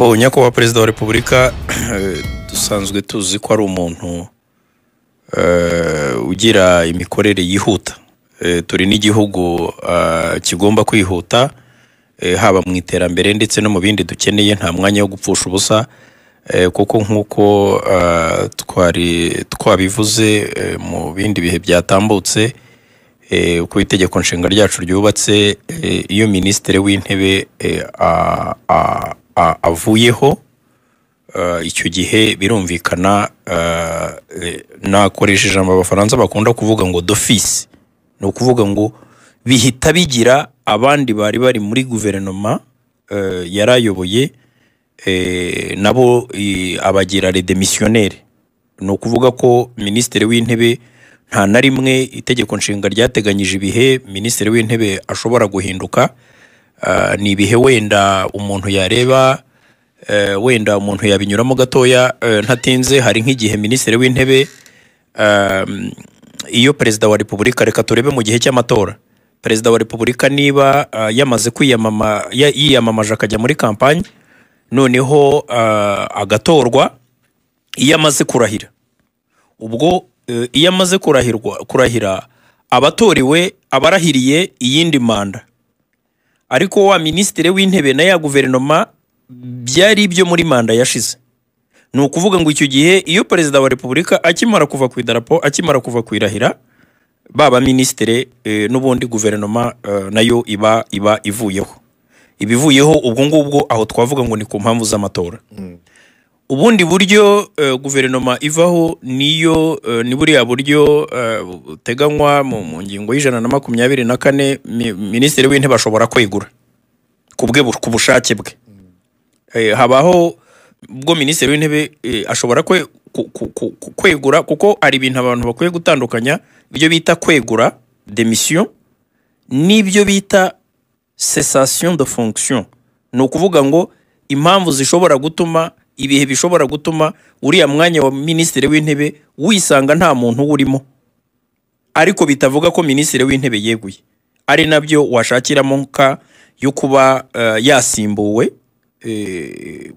Bo, nyakubahwa Perezida wa Repubulika dusanzwe tuzi ko ari umuntu ugira imikorere yihuta. Turi n'igihugu kigomba kwihuta, haba mu iterambere ndetse no mu bindi dukeneye. Nta mwanya wo gupfusha ubusa, kuko nk'uko twari twabivuze mu bindi bihe byatambutse, uko itegeko nshinga ryacu ryubatse, iyo minisitiri w'intebe avuyeho, icyo gihe birumvikana, nakoresha ijambo Abafaransa bakunda kuvuga ngo d'office, ni ukuvuga ngo bihita bigira abandi bari bari muri guverinoma yarayoboye, nabo abagira les démissionnaires. Ni ukuvuga ko minisitiri w'intebe, nta na rimwe itegeko nshinga ryateganyije ibihe minisitiri w'intebe ashobora guhinduka. Ni ibihe wenda umuntu yareba, wenda umuntu yabinyuramo gatoya, ntatinze. Hari nk'igihe minisitiri w'intebe, iyo Perezida wa Repubulika, reka turebe mu gihe cy'amatora, Perezida wa Repubulika niba yamaze yiyamamaje akajya muri kampanye, noneho agatorwa, iyo amaze kurahira, ubwo iyo amaze kurahira, abatorewe abarahiriye iyindi manda, ariko wa minisitiri w'intebe na ya guverinoma byari ibyo muri manda yashize. Ni ukuvuga ngo icyo gihe iyo Perezida wa Repubulika akimara kuva ku idarapo, akimara kuva ku irahira, baba minisitiri n'ubundi guverinoma nayo iba ivuyeho, ibivuyeho ubwo ngubwo. Aho twavuga ngo ni ku mpamvu z'amatora. Ubundi buryo guverinoma ivaho niyo ni buriya buryo buteganywa mu ngingo y'124. Minisitiri w'intebe ashobora kwegura ku bwe, ku bushake bwe. Habaho ubwo minisitiri w'intebe ashobora kwegura, kuko hari ibintu abantu bakwiye gutandukanya: ibyo bita kwegura, démission, n'ibyo bita cessation de fonction. Ni ukuvuga ngo impamvu zishobora gutuma, ibihe bishobora gutuma uriya mwanya wa minisitiri w'intebe wisanga nta muntu uwurimo, ariko bitavuga ko minisitiri w'intebe yeguye, ari nabyo washakiramo ka yo kuba yasimbuwe.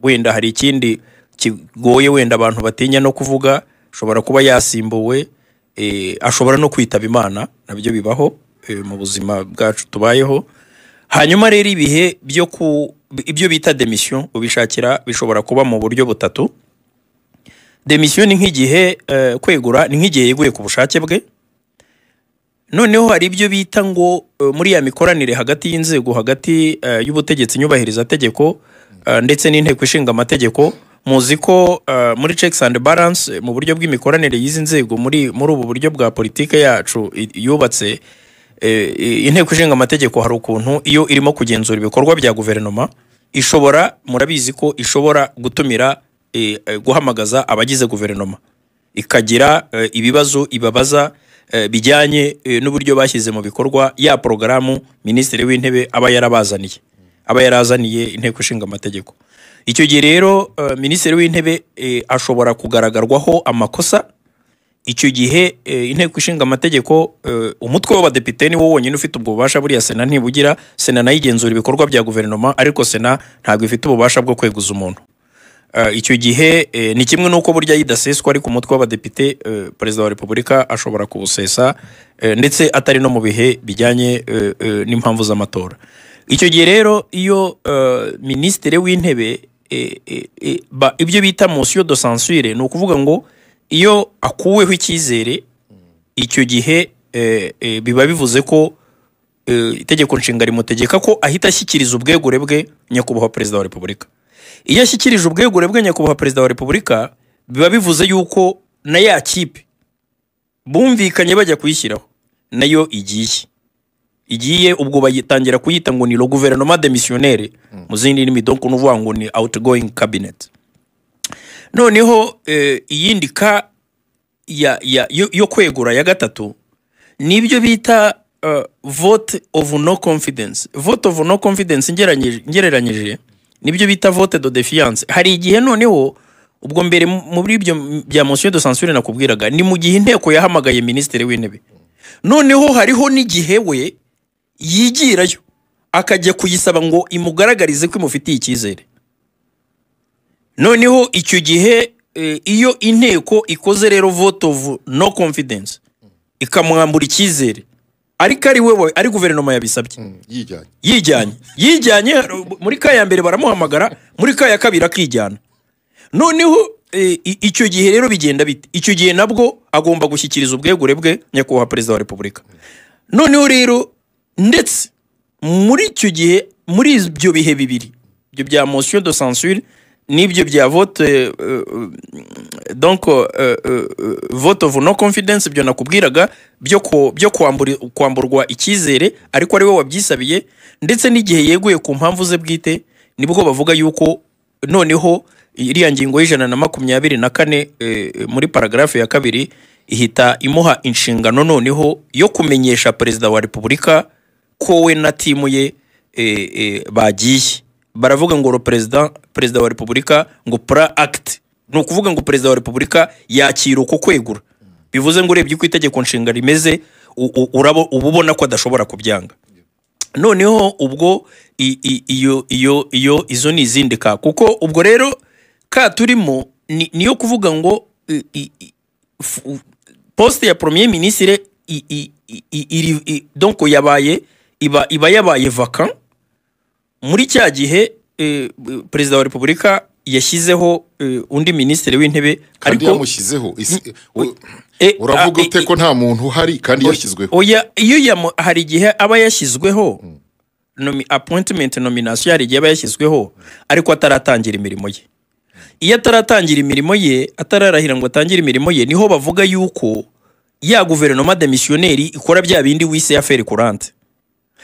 Wenda hari ikindi kigoye, wenda abantu batinya no kuvuga: ashobora kuba yasimbuwe, ashobora no kwitaba Imana, nabyo bibaho mu buzima bwacu tubayeho. Hanyuma rero ibihe byo ku ibyo bita démission ubishakira bishobora kuba mu buryo butatu. Démission ni nk'igihe, kwegura ni nk'igihe yeguye ku bushake bwe. Noneho hari ibyo bita ngo muri ya mikoranire hagati y'inzego, hagati y'ubutegetsi nyubahirizategeko ndetse n'Inteko Ishinga Amategeko. Muzi ko muri checks and balance, mu buryo bw'imikoranire y'izi nzego, muri ubu buryo bwa politike yacu yubatse, Inteko Ishinga Amategeko hari ukuntu iyo irimo kugenzura ibikorwa bya guverinoma ishobora, murabizi ko ishobora gutumira, guhamagaza abagize guverinoma, ikagira ibibazo ibabaza bijyanye n'uburyo bashyize mu bikorwa ya porogaramu minisitiri w'intebe aba yarabazaniye, aba yarazaniye Inteko Ishinga Amategeko. Icyo gihe rero minisitiri w'intebe ashobora kugaragarwaho amakosa. Icyo gihe Inteko Ishinga Amategeko, umutwe w'abadepite ni wo wonyine ufite ubwo bubasha. Buriya Sena ntibugira. Sena nayo igenzura ibikorwa bya guverinoma, ariko Sena ntabwo ifite ububasha bwo kweguza umuntu. Icyo gihe ni kimwe n'uko burya yidaseswa, ariko umutwe w'abadepite, Perezida wa Repubulika ashobora kuwusesa, ndetse atari no mu bihe bijyanye n'impamvu z'amatora. Icyo gihe rero iyo minisitiri w'intebe, ibyo bita motion de censure, ni ukuvuga ngo iyo akuweho icyizere, icyo gihe biba bivuze ko itegeko nshinga rimutegeka ko ahita ashyikiriza ubwegure bwe nyakubahwa Perezida wa Repubulika. Iyo ashyikirije ubwegure bwe nyakubahwa Perezida wa Repubulika, biba bivuze yuko na ya kipe bumvikanye bajya kuyishyiraho nayo igiye. Ubwo bayitangira kuyita ngo ni le gouvernement démissionnaire mu zindi ndimi, donc ni ukuvuga ngo ni outgoing cabinet. Noneho iyindi ka ya yo kwegura ya gatatu nibyo bita vote of no confidence. Vote of no confidence ngereranyije nibyo bita vote de défiance. Hari igihe noneho, ubwo mbere muri ibyo bya motion de censure nakubwiraga, ni mu gihe inteko yahamagaye minisitiri w'intebe. Noneho hariho n'igihe we yigirayo akajya kuyisaba ngo imugaragarize ko imufitiye icyizere. Noneho icyo gihe iyo inteko ikoze rero vote of no confidence, ikamwambura icyizere, ariko ari we ari guverinoma yabisabye, Yijyanye. Yijyanye muri ka ya mbere baramuhamagara, muri ka ya kabiri akijyana. Noneho icyo gihe rero bigenda bite? Icyo gihe nabwo agomba gushyikiriza ubwegure bwe nyakubahwa Perezida wa Repubulika. Noneho rero ndetse muri icyo gihe, muri ibyo bihe bibiri, ibyo bya motion de censure n'ibyo bya vote donc vote of no confidence, ibyo nakubwiraga byo kwamburwa icyizere ariko ari we wabyisabiye, ndetse n'igihe yeguye ku mpamvu ze bwite, nibwo bavuga yuko noneho iriya ngingo ya 124 muri paragraphe ya kabiri ihita imuha inshingano noneho yo kumenyesha Perezida wa Repubulika ko we na team ye bagiye. Baravuga ngo perezida wa Repubulika ngo prend acte, ni ukuvuga ngo Perezida wa Repubulika yakira uko kwegura. Bivuze ngo urebye uko itegeko nshinga rimeze, uba ubona ko adashobora kubyanga. Noneho ubwo iyo izo ni izindi ka, kuko ubwo rero ka turimo niyo kuvuga ngo poste ya premier ministre donc yabaye iba yabaye vacant muri cya gihe Perezida wa Repubulika yashyizeho undi minisitiri w'intebe. Kandi ariko yamushyizeho uravuga ute ko nta muntu uhari kandi yashyizweho? Oya, iyo hari igihe aba yashyizweho appointment, nomination, hari igihe aba yashyizweho ariko ataratangira imirimo ye. Iyo ataratangira imirimo ye, atararahira ngo atangire imirimo ye, niho bavuga yuko ya guverinoma démissionnaire ikora bya bindi wise affaire courante.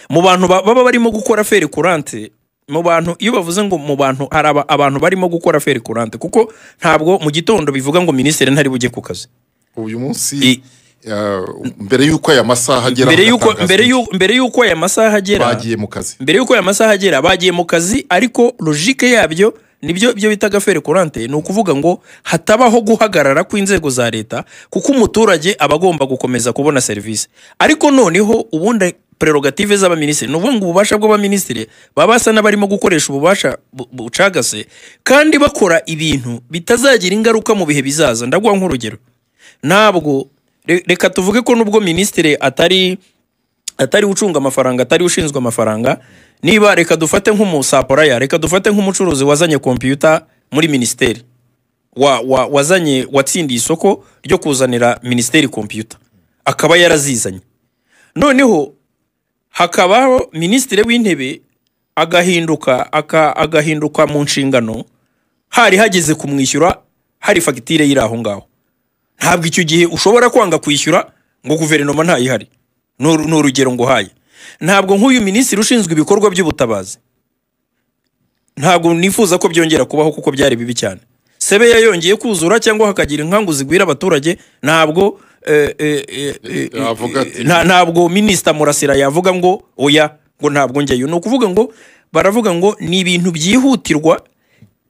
Mu bantu baba barimo gukora affaire courante, mu bantu, iyo bavuze ngo mu bantu hari abantu barimo gukora affaire courante, kuko ntabwo mu gitondo bivuga ngo minisitiri ntari bujye ku kazi. Uyu munsi mbere y'uko aya masaha agera, mbere yuko hagatangazwa mbere iki? Mbere yuko aya masaha agera, bagiye mu kazi. Mbere yuko aya masaha agera bagiye mu kazi, ariko logique yabyo nibyo byo bita affaire courante, ni ukuvuga ngo hatabaho guhagarara kw'inzego za leta, kuko umuturage aba agomba gukomeza kubona serivisi. Ariko noneho ubundi prérogative z'abaminisitiri, ni ukuvuga ngo ububasha bw'abaminisitiri, baba basa n'abarimo gukoresha ububasha bucagase kandi bakora ibintu bitazagira ingaruka mu bihe bizaza. Ndaguha nk'urugero, ntabwo reka tuvuge ko nubwo minisitiri atari ucunga amafaranga, atari ushinzwe amafaranga, niba reka dufate nk'umusupplier, reka dufate nk'umucuruzi wazanye kompiyuta muri minisiteri, wazanye, watsindiye isoko ryo kuzanira minisiteri kompiyuta, akaba yarazizanye, noneho hakabaho minisitiri w'intebe agahinduka agahinduka mu nshingano, hari hageze kumwishyura, hari fagitire yiri aho ngaho, ntabwo icyo gihe ushobora kwanga kwishyura ngo guverinoma ntayihari. Ni urugero nguhaye. Ntabwo nk'uyu minisitiri ushinzwe ibikorwa by'ubutabazi, ntabwo nifuza ko byongera kubaho kuko byari bibi cyane, sebe yongeye kuzura cyangwa hakagira inkangu zigwira abaturage, ntabwo Yavuga ati- ntabwo minisita Murasira yavuga ngo oya, ngo ntabwo njyayo. Ni ukuvuga ngo baravuga ngo ni ibintu byihutirwa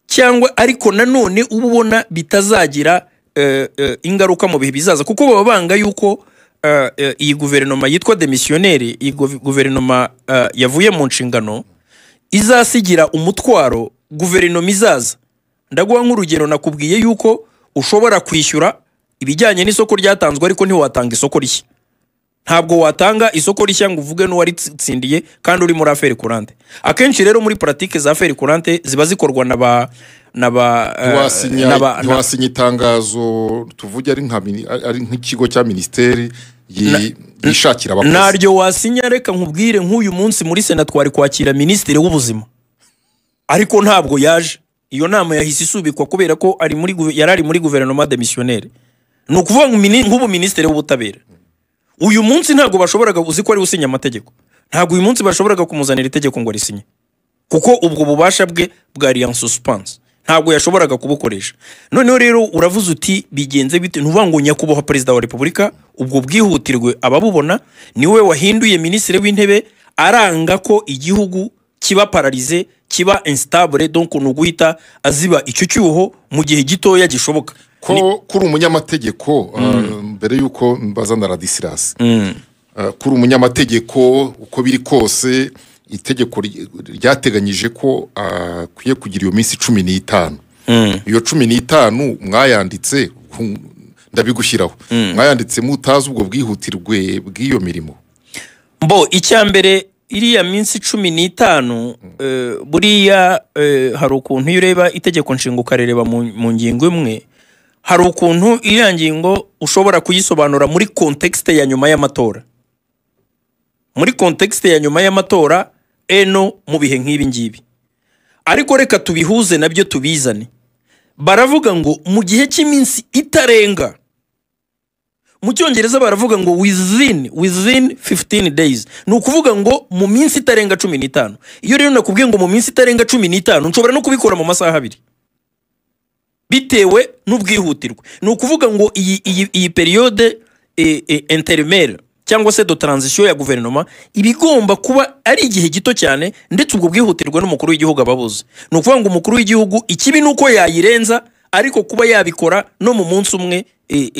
cyangwa ariko nanone uba ubona bitazagira ingaruka mu bihe bizaza, kuko baba banga yuko iyi guverinoma yitwa démissionnaire, iyi guverinoma yavuye mu nshingano, izasigira umutwaro guverinoma izaza. Ndaguha nk'urugero, nakubwiye yuko ushobora kwishyura ibijyanye n'isoko ryatanzwe, ariko ntiwatanga isoko rishya. Ntabwo watanga isoko rishya ngo uvuge n'uwaritsindiye kandi uri muri affaire courante. Akenshi rero muri pratique za affaire courante ziba zikorwa na ba Ntiwasinya ntiwasinya itangazo, tuvuge ari nk'ikigo cya minisiteri yishakira abakozi. Naryo wasinya. Reka nkubwire, nk'uyu munsi muri Sena twari kwakira minisitiri w'ubuzima, ariko ntabwo yaje. Iyo nama yahise isubikwa kubera ko ari muri yari ari muri guverinoma démissionnaire. Ni ukuvuga ngo nk'ubu minisitiri w'ubutabera uyu munsi ntabwo bashoboraga, uzi ko ari usinya amategeko, ntabwo uyu munsi bashoboraga kumuzanira itegeko ngo arisinye, kuko ubwo bubasha bwe bwari en suspense, ntabwo yashoboraga kubukoresha. Noneho rero uravuze uti bigenze bite? Ntuvuga ngo nyakubahwa Perezida wa Repubulika ubwo bwihutirwe ababubona, niwe wahinduye minisitiri w'intebe, aranga ko igihugu kiba paralysé, kiba instable, donc ni uguhita aziba icyo cyuho mu gihe gitoya gishoboka. Ko kuri umunyamategeko, mbere y'uko mbaza na Radisirasi, kuri umunyamategeko, uko biri kose itegeko ryateganyije ko akwiye kugira iyo minsi 15. Iyo 15 mwayanditse, ndabigushyiraho, mwayanditse mutazi ubwo bwihutirwe bw'iyo mirimo? Mbo icya mbere, iriya minsi 15, buriya hari ukuntu iyo ureba itegeko nshinga ukarereba mu ngingo imwe, hari ukuntu iriya ngingo ushobora kuyisobanura muri contexte ya nyuma y'amatora, muri contexte ya nyuma y'amatora eno mu bihe nk'ibi ngibi. Ariko reka tubihuze nabyo tubizane. Baravuga ngo mu gihe cy'iminsi itarenga, mu Cyongereza baravuga ngo within 15 days, ni ukuvuga ngo mu minsi itarenga 15. Iyo rero nakubwiye ngo mu minsi itarenga 15, nshobora no kubikora mu masaha 2 bitewe n'ubwihutirwe. Ni ukuvuga ngo iyi période intérimaire cyangwa se de transition ya guverinoma iba igomba kuba ari igihe gito cyane, ndetse ubwo bwihutirwe n'umukuru w'igihugu ababuze. Ni ukuvuga ngo umukuru w'igihugu ikibi ni uko yayirenza, ariko kuba yabikora no mu munsi umwe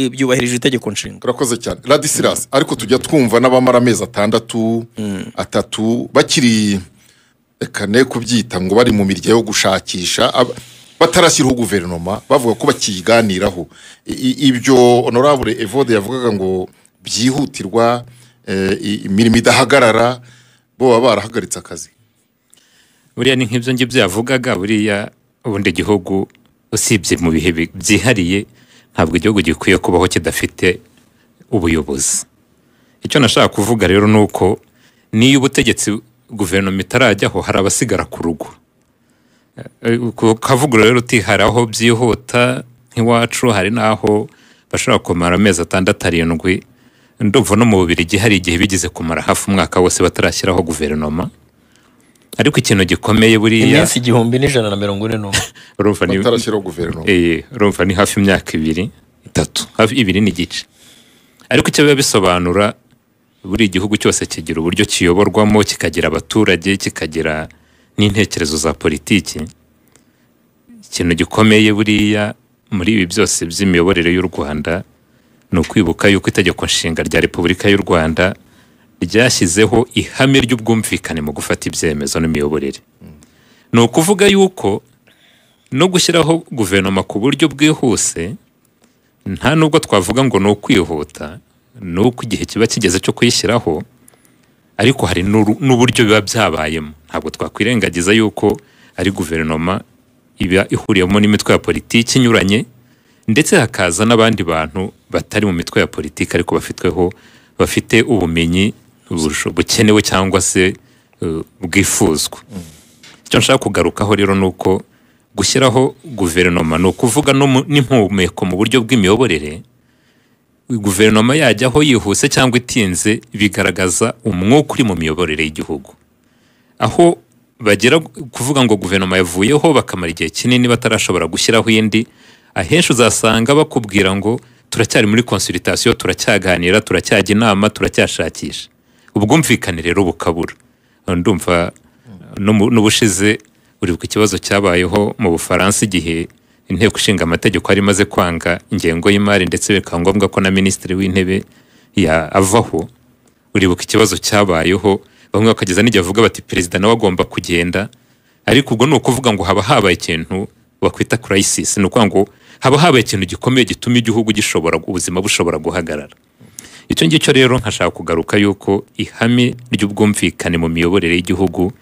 byubahirije itegeko nshinga. Urakoze cyane, Ladislas. Ariko tujya twumva n'abamara amezi 6, 3 bakiri, reka ne kubyita ngo bari mu mirya yo gushakisha, batarashyiraho guverinoma, bavuga ko bakiganiraho. Ibyo honorable Evode yavugaga ngo byihutirwa, imirimo idahagarara, bo baba barahagaritse akazi? Buriya ni nk'ibyo ngibyo yavugaga. Buriya ubundi igihugu, usibye mu bihe byihariye, ntabwo igihugu gikwiye kubaho kidafite ubuyobozi. Icyo nashaka kuvuga rero ni uko niyo ubutegetsi, guverinoma itarajyaho, hari abasigara ku rugo. Ukavuga rero uti hari aho byihuta nk'iwacu, hari n'aho bashobora kumara amezi 6, 7. Ndumva no mu Bubiligi hari igihe bigeze kumara hafi umwaka wose batarashyiraho guverinoma. Ariko ikintu gikomeye buriya, Iminsi 1141. Urumva ni Batarashyiraho guverinoma. Urumva ni hafi imyaka 2, 3, hafi 2 n'igice. Ariko icyo biba bisobanura, buri gihugu cyose kigira uburyo kiyoborwamo, kikagira abaturage, kikagira n'intekerezo za politiki. Ikintu gikomeye buriya muri ibi byose by'imiyoborere y'u Rwanda ni ukwibuka yuko itegeko nshinga rya Repubulika y'u Rwanda ryashyizeho ihame ry'ubwumvikane mu gufata ibyemezo n'imiyoborere. Ni ukuvuga yuko no gushyiraho guverinoma ku buryo bwihuse, nta nubwo twavuga ngo ni ukwihuta, ni uko igihe kiba kigeze cyo kuyishyiraho. Ariko hari n'uburyo biba byabayemo. Ntabwo twakwirengagiza yuko ari guverinoma iba ihuriyemo n'imitwe ya politiki inyuranye, ndetse hakaza n'abandi bantu batari mu mitwe ya politiki ariko bafite ubumenyi bukenewe cyangwa se bwifuzwa. Icyo nshaka kugarukaho rero ni uko gushyiraho guverinoma ni ukuvuga no n'impumeko mu buryo bw'imiyoborere. Guverinoma yajyaho yihuse cyangwa itinze, bigaragaza umwuka uri mu miyoborere y'igihugu. Aho bagera kuvuga ngo guverinoma yavuyeho, bakamara igihe kinini batarashobora gushyiraho indi, ahenshi uzasanga bakubwira ngo turacyari muri consultation, turacyaganira, turacyajya inama, turacyashakisha. Ubwumvikane rero bukabura. Ndumva no n'ubushize uribuka ikibazo cyabayeho mu Bufaransa, igihe inteko ishinga amategeko yari imaze kwanga ingengo y'imari, ndetse bikaba ngombwa ko na minisitiri w'intebe ya avaho. Uribuka ikibazo cyabayeho, bamwe bakageza n'igihe bavuga bati perezida nawe agomba kugenda. Ariko ubwo ni ukuvuga ngo haba habaye ikintu bakwita crisis, ni ukuvuga ngo haba habaye ikintu gikomeye gituma igihugu gishobora, ubuzima bushobora guhagarara. Icyo ngicyo rero nkashaka kugaruka yuko ihame ry'ubwumvikane mu miyoborere y'igihugu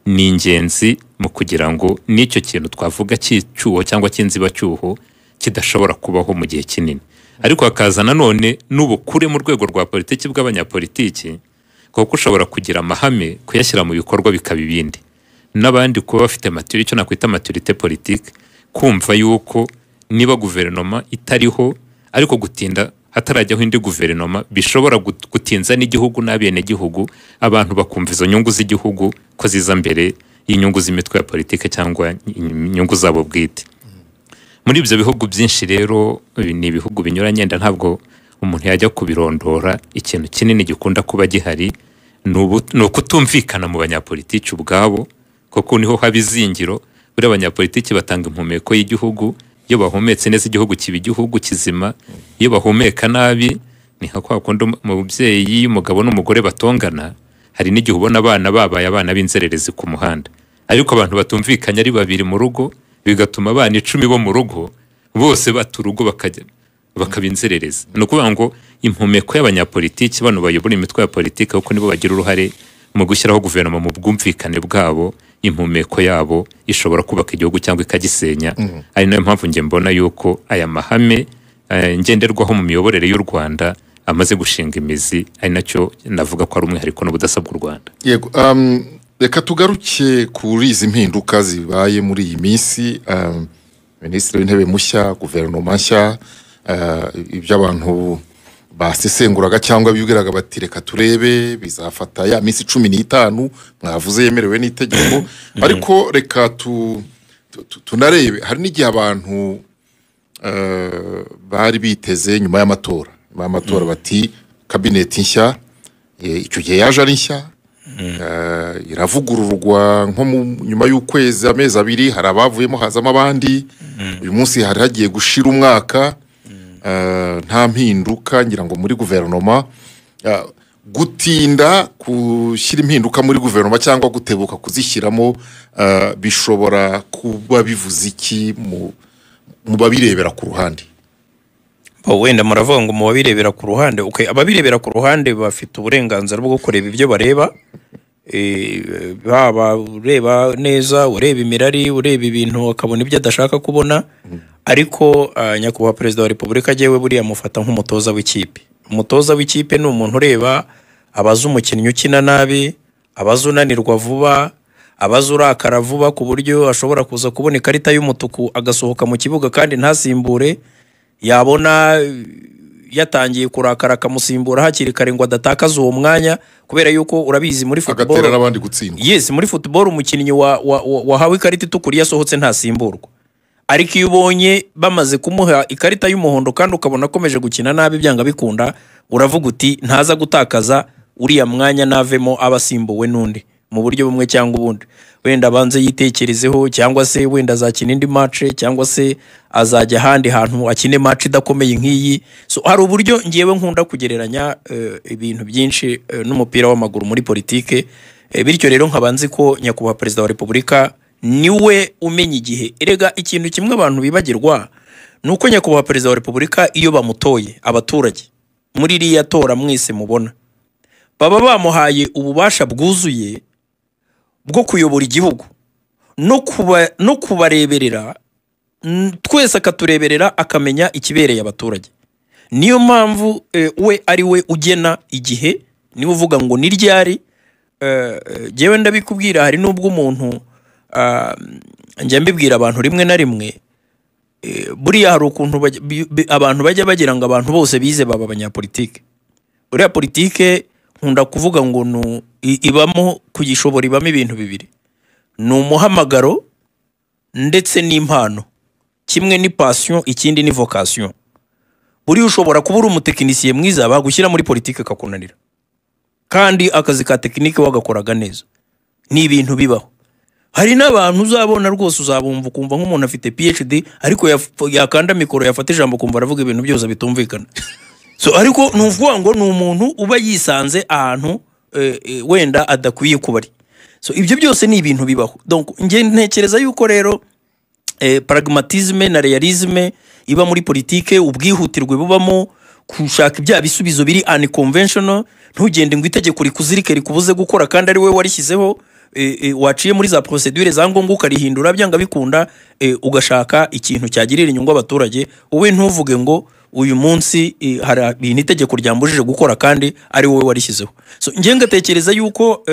ni ingenzi mu kugira ngo n'icyo kintu twavuga cy'icyuho cyangwa cy'inzibacyuho kidashobora kubaho mu gihe kinini. Ariko hakaza nanone n'ubukure mu rwego rwa politiki bw'abanyapolitiki, kuko ushobora kugira amahame, kuyashyira mu bikorwa bikaba ibindi, n'abandi kuba bafite maturité, icyo nakwita maturité politique, kumva yuko niba guverinoma itariho, ariko gutinda hatarajyaho indi guverinoma bishobora gutinza n'igihugu n'abenegihugu, abantu bakumva izo nyungu z'igihugu ko ziza mbere y'inyungu z'imitwe ya politike cyangwa inyungu zabo bwite. Muri ibyo bihugu byinshi rero, ibi ni ibihugu binyuranye, nda ntabwo umuntu yajya kubirondora. Ikintu kinini gikunda kuba gihari ni ukutumvikana mu banyapolitiki ubwabo, kuko niho haba izingiro. Buriya abanyapolitiki batanga impumeko y'igihugu. Iyo bahumetse neza, igihugu kiba igihugu kizima. Iyo bahumeka nabi, ni nka kwa kundi umubyeyi, umugabo n'umugore batongana, hari n'igihe ubona abana babaye abana b'inzererezi ku muhanda. Ariko abantu batumvikanye ari babiri mu rugo Bigatuma abana 10 bo mu rugo bose bata urugo bakajya bakaba inzererezi. Ni ukuvuga ngo impumeko y'abanyapolitiki bano bayobora imitwe ya politiki, kuko nibo bagira uruhare mu gushyiraho guverinoma mu bwumvikane bwabo, impumeko yabo ishobora kubaka igihugu cyangwa ikagisenya. Ari nayo mpamvu njye mbona yuko aya mahame ngenderwaho mu miyoborere y'u Rwanda amaze gushinga imizi, ari nacyo navuga ko ari umwihariko n'ubudasa bw'u Rwanda. Yego, reka tugaruke kuri izi mpinduka zibaye muri iyi minsi. Minisitiri w'Intebe mushya, guverinoma nshya, ibyo abantu basesenguraga cyangwa bibwiraga bati reka turebe bizafata ya minsi 15 mwavuze yemerewe n'itegeko, ariko reka tunarebe hari n'igihe abantu bari biteze nyuma y'amatora bati kabineti nshya, icyo gihe yaje ari nshya, iravugururwa nko nyuma y'ukwezi, amezi 2, hari abavuyemo hazamo abandi. Uyu munsi hari hagiye gushira umwaka nta mpinduka ngira ngo muri guverinoma. Gutinda gushyira impinduka muri guverinoma cyangwa gutebuka kuzishyiramo bishobora kuba bivuze iki mu babirebera ku ruhande? Wenda muravuga ngo mu babirebera ku ruhande. Okay, ababirebera ku ruhande bafite uburenganzira bwo kureba ibyo bareba, baba ureba neza, ureba imirari, ureba ibintu akabona ibyo adashaka kubona. Ariko nyakubahwa Perezida wa Repubulika agiye buriya mufata nk'umutoza w'ikipe. Umutoza w'ikipe ni umuntu ureba abaza umukinnyi ukina nabi, abaza unanirwa vuba, abaza urakara vuba, ku buryo ashobora kuza kubona ikarita y'umutuku agasohoka mu kibuga kandi ntasimbure, yabona yatangiye kurakara akamusimbura hakiri kare ngo adatakaza uwo mwanya, kubera yuko urabizi muri football agatera n'abandi gutsindwa. Yes, muri football umukinnyi wahawe ikarita itukura yasohotse ntasimburwa. Ariko iyo ubonye bamaze kumuha ikarita y'umuhondo kandi ukabona akomeje gukina nabi byanga bikunda, uravuga uti ntaza gutakaza uriya mwanya navemo abasimbuwe n'undi mu buryo bumwe cyangwa ubundi. Wenda abanze yitekerezeho, cyangwa se wenda azakina indi match, cyangwa se azajya ahandi hantu akine match idakomeye nk'iyi. So hari uburyo ngiyewe nkunda kugereranya ibintu byinshi n'umupira w'amaguru muri politike. Bityo rero nkabanzi ko nyakubahwa Perezida wa Repubulika niwe umenya igihe. Erega ikintu kimwe abantu bibagirwa nuko nyakubahwa Perezida wa Repubulika iyo bamutoye abaturage muri iriya tora mwese mubona, baba bamuhaye ububasha bwuzuye bwo kuyobora igihugu no kubareberera twese, akatureberera akamenya ikibereye abaturage. Niyo mpamvu we ari we ugena igihe, niwe uvuga ngo ni ryari. Jewe ndabikubwira, hari nubwo umuntu njya mbibwira abantu rimwe na rimwe, buriya hari ukuntu abantu bajya bagira ngo abantu bose bize baba abanyapolitike. Buriya politike nkunda kuvuga ngo ibamo kugishobora, ibamo ibintu bibiri: ni umuhamagaro ndetse n'impano. Kimwe ni passion, ikindi ni vocation. Buriya ushobora kuba uri umutekinisiye mwiza bagushyira muri politike kakunanira, kandi akazi ka tekinike wagakoraga neza. Ni ibintu bibaho. Hari n'abantu uzabona rwose uzabumva ukumva nk'umuntu afite PhD, ariko yakanda mikoro yafata ijambo kumva aravuga ibintu byose bitumvikana. So ariko nuvuga ngo ni umuntu uba yisanze ahantu wenda adakwiye kuba ari. So ibyo byose ni ibintu bibaho. Donc nge ntekereza yuko rero pragmatisme na realisme iba muri politike, ubwihutirwe bubamo kushaka ibya bisubizo biri unconventional, ntugende ngo itegeko rikuzirike rikubuze gukora kandi ari we warishyizeho, waciye muri za procedure za ngombwa ukarihindura byanga bikunda, ugashaka ikintu cyagirira inyungu abaturage. Wowe ntuvuge ngo uyu munsi hari ibintu itegeko ryambujije gukora kandi ari wowe warishyizeho. So nge ngatekereza yuko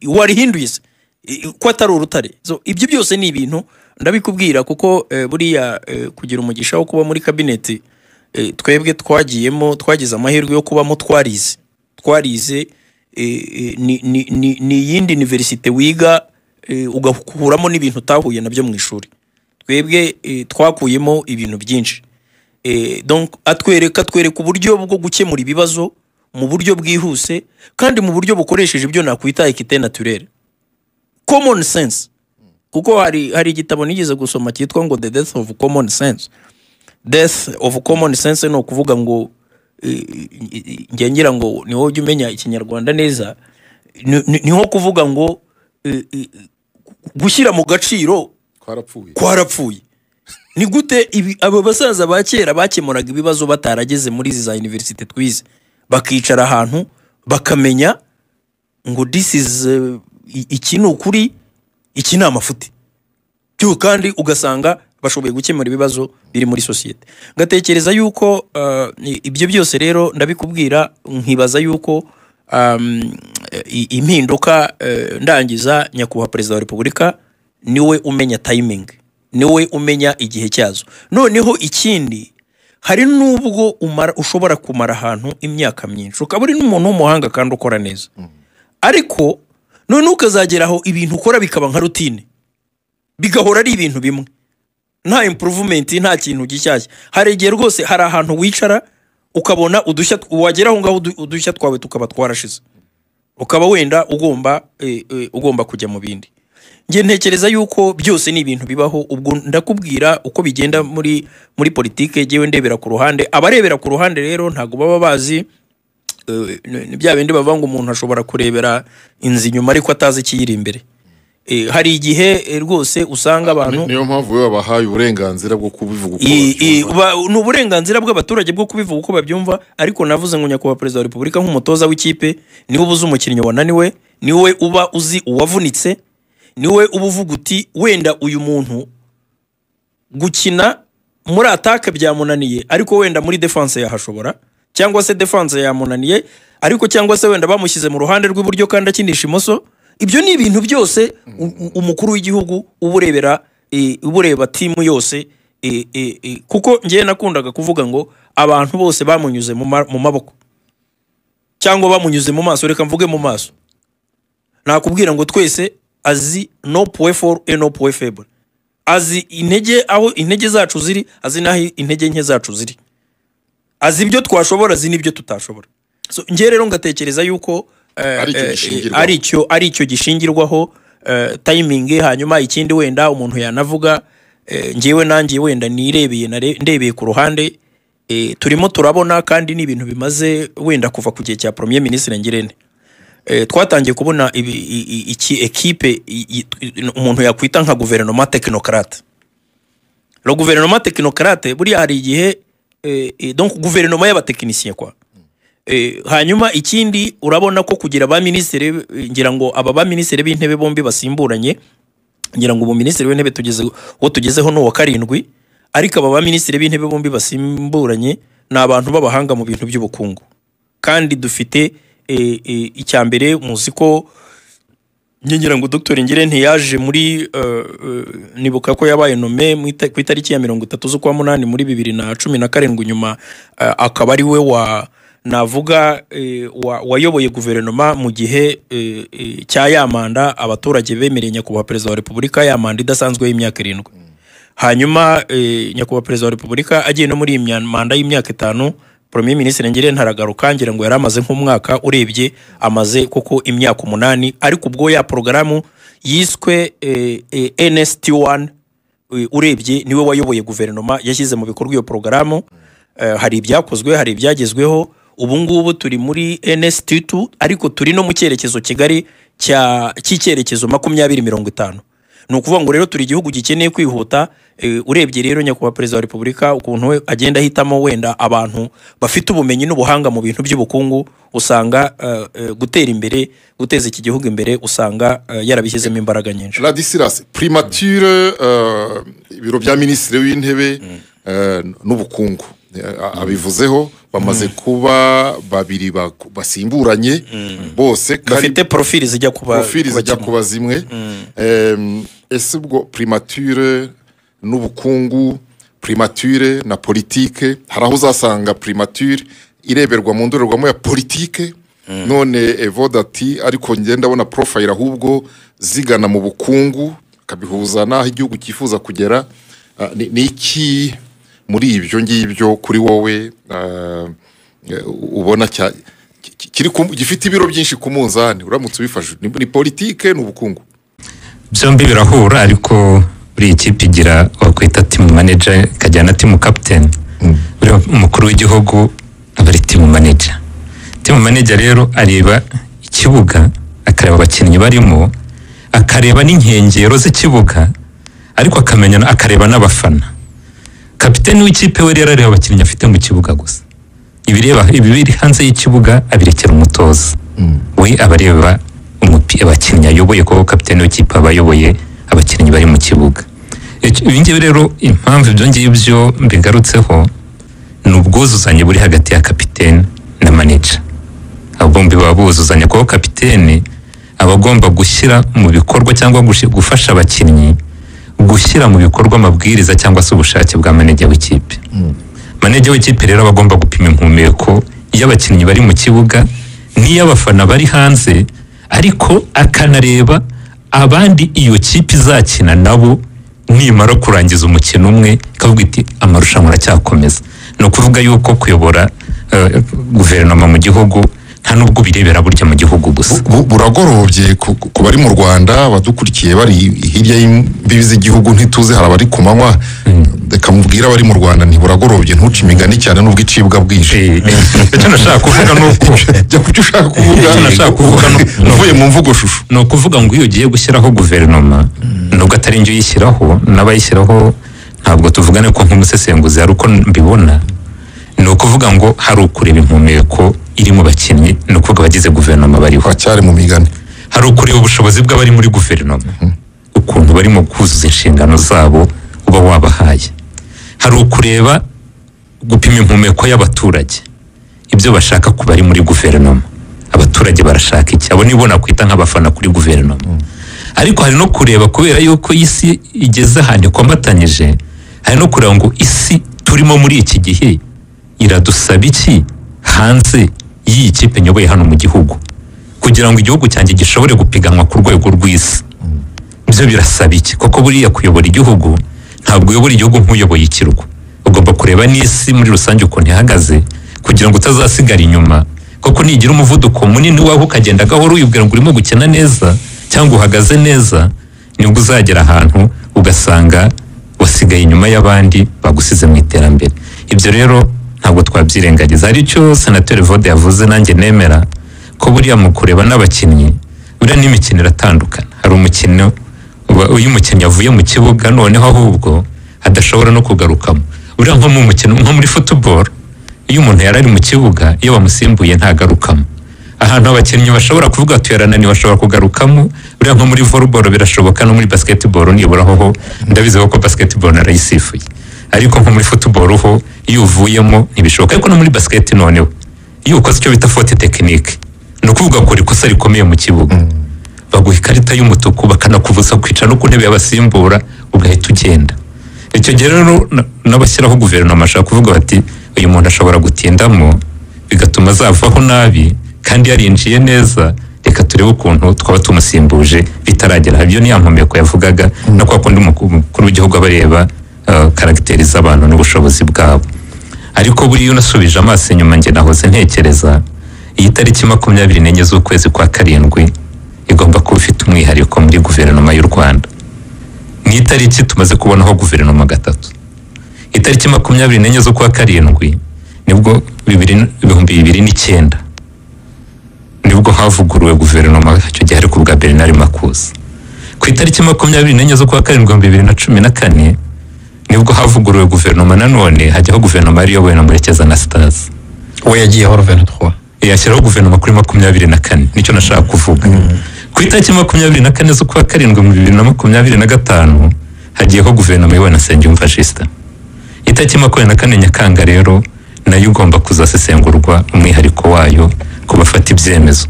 warihinduye se ko atari urutare. So ibyo byose ni ibintu ndabikubwira kuko buriya kugira umugisha wo kuba muri kabineti, twebwe twagiyemo twagize amahirwe yo kubamo, twarize ni iyindi universite wiga ugakuramo n'ibintu utahuye nabyo mu ishuri. Twebwe twakuyemo ibintu byinshi. Donc atwereka uburyo bwo gukemura ibibazo mu buryo bwihuse kandi mu buryo bukoresheje ibyo nakwita équité naturelle, common sense. Kuko hari igitabo nigeze gusoma cyitwa ngo The Death of Common Sense. Death of Common Sense ni ukuvuga ngo nge ngira ngo ni wowe ujya umenya ikinyarwanda neza, ni nko kuvuga ngo gushyira mu gaciro Twarapfuye. Kwarapfuye. Ni gute abo basaza ba kera bakemuraga ibibazo batarageze muri izi za université twize, bakicara ahantu bakamenya ngo this is iki ni ukuri, iki ni amafuti byo, kandi ugasanga bashoboye gukemura ibibazo biri muri sosiyete. Ngatekereza yuko ibyo byose rero ndabikubwira nkibaza yuko impinduka, ndangiza, nyakubahwa Perezida wa Repubulika niwe umenya timing, niwe umenya igihe cyazo. Noneho ikindi, hari n'ubwo umara, ushobora kumara ahantu imyaka myinshi, ukaba uri n'umuntu w'umuhanga kandi ukora neza, ariko noneho ukazagera aho ibintu ukora bikaba nka routine, bigahora ari ibintu bimwe, nta improvement, nta kintu gishyashya. Hari igihe rwose hari ahantu wicara ukabona udushya, wagera aho ngaho udushya twawe tukaba twarashize, ukaba wenda ugomba kujya mu bindi. Njye ntekereza yuko byose ni ibintu bibaho. Ubwo ndakubwira uko bigenda muri politike, njyewe ndebera ku ruhande. Abarebera ku ruhande rero ntabwo baba bazi, ni bya bindi bavuga ngo umuntu ashobora kurebera inzu inyuma ariko atazi ikiyiri imbere. Hari igihe rwose usanga abantu Niyo mpamvu we wabahaye uburenganzira bwo kubivuga uko babyumva. Ni uburenganzira bw'abaturage bwo kubivuga uko babyumva, ariko navuze ngo nyakubahwa Perezida wa Repubulika nk'umutoza w'ikipe niwe uba uzi umukinnyi wananiwe, niwe uba uzi uwavunitse, niwe uba uvuga uti wenda uyu muntu gukina muri attaque byamunaniye, ariko wenda muri défense yahashobora, cyangwa se défense yamunaniye ariko cyangwa se wenda bamushyize mu ruhande rw'iburyo kandi akinisha imoso. Ibyo ni ibintu byose umukuru w'igihugu uba urebera, uba ureba team yose, kuko ngewe nakundaga kuvuga ngo abantu bose bamunyuze mu maboko cyangwa bamunyuze mu maso, reka mvuge mu maso, nakubwira ngo twese azi nos points forts et nos points faibles, azi intege aho intege zacu ziri, azi n'aho intege nke zacu ziri, azi ibyo twashobora, azi n'ibyo tutashobora. So njye rero ngatekereza yuko Ari icyo gishingirwaho. Ari icyo gishingirwaho, timing. Hanyuma ikindi wenda umuntu yanavuga, njyewe nanjye wenda nirebeye, ndebeye ku ruhande, turimo turabona, kandi ni ibintu bimaze wenda kuva ku gihe cya Premier Ministre Ngirente, twatangiye kubona iki ekipe umuntu yakwita nka guverinoma technocrate. Le gouvernement technocrate, buriya hari igihe, donc guverinoma y'abatekinisiye kwa. Hanyuma ikindi, urabona ko kugira ba minisitiri, ngira ngo aba ba minisitiri b'intebe bombi basimburanye, ngira ngo ubu minisitiri w'intebe tugeze uwo tugezeho ni uwa karindwi, ariko aba ba minisitiri b'intebe bombi basimburanye ni abantu b'abahanga mu bintu by'ubukungu. Kandi dufite, icya mbere muzi ko ngira ngo Dr Ngirente yaje muri, nibuka ko yabaye nommé ku itariki ya 30 z'ukwa munani muri 2017, nyuma akaba ari we wa navuga wayoboye guverinoma mu gihe cya ya manda abaturage bemereye nyakubahwa Perezida wa Repubulika, ya manda idasanzwe y'imyaka 7. Hanyuma nyakubahwa Perezida wa Repubulika agiye no muri iyi manda y'imyaka 5, Premier Ministre Ngirente aragaruka, ngira ngo yari amaze nk'umwaka, urebye amaze koko imyaka 8. Ariko ubwo ya porogaramu yiswe NST1, urebye niwe wayoboye guverinoma yashyize mu bikorwa iyo porogaramu. Hari ibyakozwe, hari ibyagezweho. Ubu ngubu turi muri NST2, ariko turi no mu cyerekezo kigari cy'icyerekezo 2050. Ni ukuvuga ngo rero turi igihugu gikeneye kwihuta. Urebye rero nyakubahwa Perezida wa Repubulika ukuntu we agenda ahitamo wenda abantu bafite ubumenyi n'ubuhanga mu bintu by'ubukungu, usanga gutera imbere, guteza iki gihugu imbere, usanga yarabishyizemo imbaraga nyinshi. Ladislas, primature, ibiro bya minisitiri w'intebe n'ubukungu, abivuzeho, bamaze kuba babiri basimburanye bose kandi bafite profil zijya kuba profil kuba zijya kimwe. kuba zimwe. Ese ubwo primature n'ubukungu, primature na politike, hari aho uzasanga primature ireberwa mu ndorerwamo ya politike? None Evode ati ariko ngenda ndabona profile ahubwo zigana mu bukungu, akabihuza n'aho igihugu cyifuza kugera. Ni iki muri ibyo ngibyo kuri wowe ubona gifite ibiro byinshi ku munzani uramutse ubifashe? Ni politike, ni ubukungu? Byombi birahura, ariko buri ikipe igira wakwita team manager, ikagira na team captain. Buriya umukuru w'igihugu aba ari team manager. Team manager rero areba ikibuga, akareba abakinnyi barimo, akareba n'inkengero z'ikibuga. Ariko akamenya akareba n'abafana. Kapiteni w'ikipe we rero areba abakinnyi afite mu kibuga gusa, ibireba ibiri hanze y'ikibuga abirekera umutoza. We aba areba abakinnyi ayoboye, kuko kapiteni w'ikipe aba ayoboye abakinnyi bari mu kibuga. Ibi ngibi rero, impamvu ibyo ngibyo mbigarutseho ni ubwuzuzanye buri hagati ya kapiteni na manager. Abo bombi baba buzuzanya, kuko kapiteni aba agomba gushyira mu bikorwa cyangwa gufasha abakinnyi gushyira mu bikorwa amabwiriza cyangwa se ubushake bwa manager w'ikipe. Manager w'ikipe rero aba agomba gupima impumeko y'abakinnyi bari mu kibuga n'iy'abafana bari hanze, ariko akanareba abandi iyo kipe izakina nabo nimara kurangiza umukino umwe, ikavuga iti amarushanwa aracyakomeza. Ni ukuvuga yuko kuyobora guverinoma mu gihugu nta nubwo birebera burya mu gihugu gusa. Buragorobye ku bari mu Rwanda, abadukurikiye bari hirya y'imbibi z'igihugu ntituzi, hari abari ku manywa. Reka mubwire abari mu Rwanda ntiburagorobye, ntuce imigani cyane nubwo icibwa bwije. Icyo nashaka kuvuga ni uko Jya ku cyo ushaka kuvuga. Icyo nashaka kuvuga uvuye mu mvugo shusho. Ni ukuvuga ngo iyo ugiye gushyiraho guverinoma, nubwo atari njye uyishyiraho n'abayishyiraho, ntabwo tuvugane ko nk'umusesenguzi hari uko mbibona. Ni ukuvuga ngo hari ukureba impumeko iri mu bakinnyi, ni ukuvuga abagize guverinoma bariho. Bacyari mu migani. Hari ukureba ubushobozi bw'abari muri guverinoma, ukuntu barimo kuzuza inshingano zabo uba wabahaye. Hari ukureba gupima impumeko y'abaturage, ibyo bashaka ku bari muri guverinoma. Abaturage barashaka iki? Abo nibo nakwita nk'abafana kuri guverinoma. Ariko hari no kureba, kubera yuko isi igeze ahantu ikomatanyije, hari no kureba ngo isi turimo muri iki gihe iradusaba iki hanze y'iyi kipe nyoboye hano mu gihugu, kugira ngo igihugu cyanjye gishobore gupiganwa ku rwego rw'isi. Ibyo birasaba iki? Kuko buriya kuyobora igihugu, ntabwo uyobora igihugu nk'uyoboye ikirwa. Ugomba kureba n'isi muri rusange ukuntu ihagaze, kugira ngo utazasigara inyuma. Kuko nigira umuvuduko munini wawe ukagenda gahoro wibwira ngo urimo gukina neza cyangwa uhagaze neza, nibwo uzagera ahantu ugasanga wasigaye inyuma y'abandi bagusize mu iterambere. Ibyo rero ntabwo twabyirengagiza. Hari icyo Senateri Vode yavuze nanjye nemera, ko buriya mu kureba n'abakinnyi, buriya n'imikino iratandukana. Hari umukino uyu mukinnyi avuye mu kibuga noneho ahubwo adashobora no kugarukamo. Buriya nko mu mukino, nko muri football, iyo umuntu yari ari mu kibuga, iyo bamusimbuye ntagarukamo. Ahantu abakinnyi bashobora kuvuga ati yarananiwe bashobora kugarukamo. Buriya nko muri volleyball birashoboka, no muri basketball nibura ho ndabizi ko basketball narayisifuye, ariko nko muri football ho iyo uvuyemo ntibishoboka. Ariko no muri basket noneho iyo ukoze icyo bita faute technique, ni ukuvuga ko ikosa rikomeye mu kibuga, baguha ikarita y'umutuku bakanakubuza kwicara no ku ntebe y'abasimbura, ugahita ugenda. Icyo gihe rero n'abashyiraho guverinoma bashobora kuvuga bati uyu muntu ashobora gutindamo bigatuma azavaho nabi kandi yarinjiye neza, reka turebe ukuntu twaba tumusimbuje bitaragera. Ibyo ni ya mpumeko yavugaga, no kwa kundi umukuru w'igihugu aba areba karagiteri z'abantu n'ubushobozi bwabo. Ariko buriya unasubije amaso inyuma, njye nahoze ntekereza iyi tariki 24 z'ukwezi kwa 7 igomba kuba ifite umwihariko muri guverinoma y'u Rwanda. Ni itariki tumaze kubonaho guverinoma 3. Itariki 24 z'ukwa 7 nibwo 2009 nibwo havuguruwe guverinoma, icyo gihe ariko bwa Bernard Makuza. Ku itariki 24 z'ukwa 7 2014 nibwo havuguruwe guverinoma nanone, hajyaho guverinoma yari iyobowe na Murekezi Anastase. We yagiyeho 23. Yashyiraho guverinoma kuri 24, nicyo nashaka kuvuga. Ku itariki 24 z'ukwa 7 mu 2025 hagiyeho guverinoma iyobowe na Nsengiyumva Justin. Itariki 24 Nyakanga rero nayo igomba kuzasesengurwa umwihariko wayo ku bafata ibyemezo.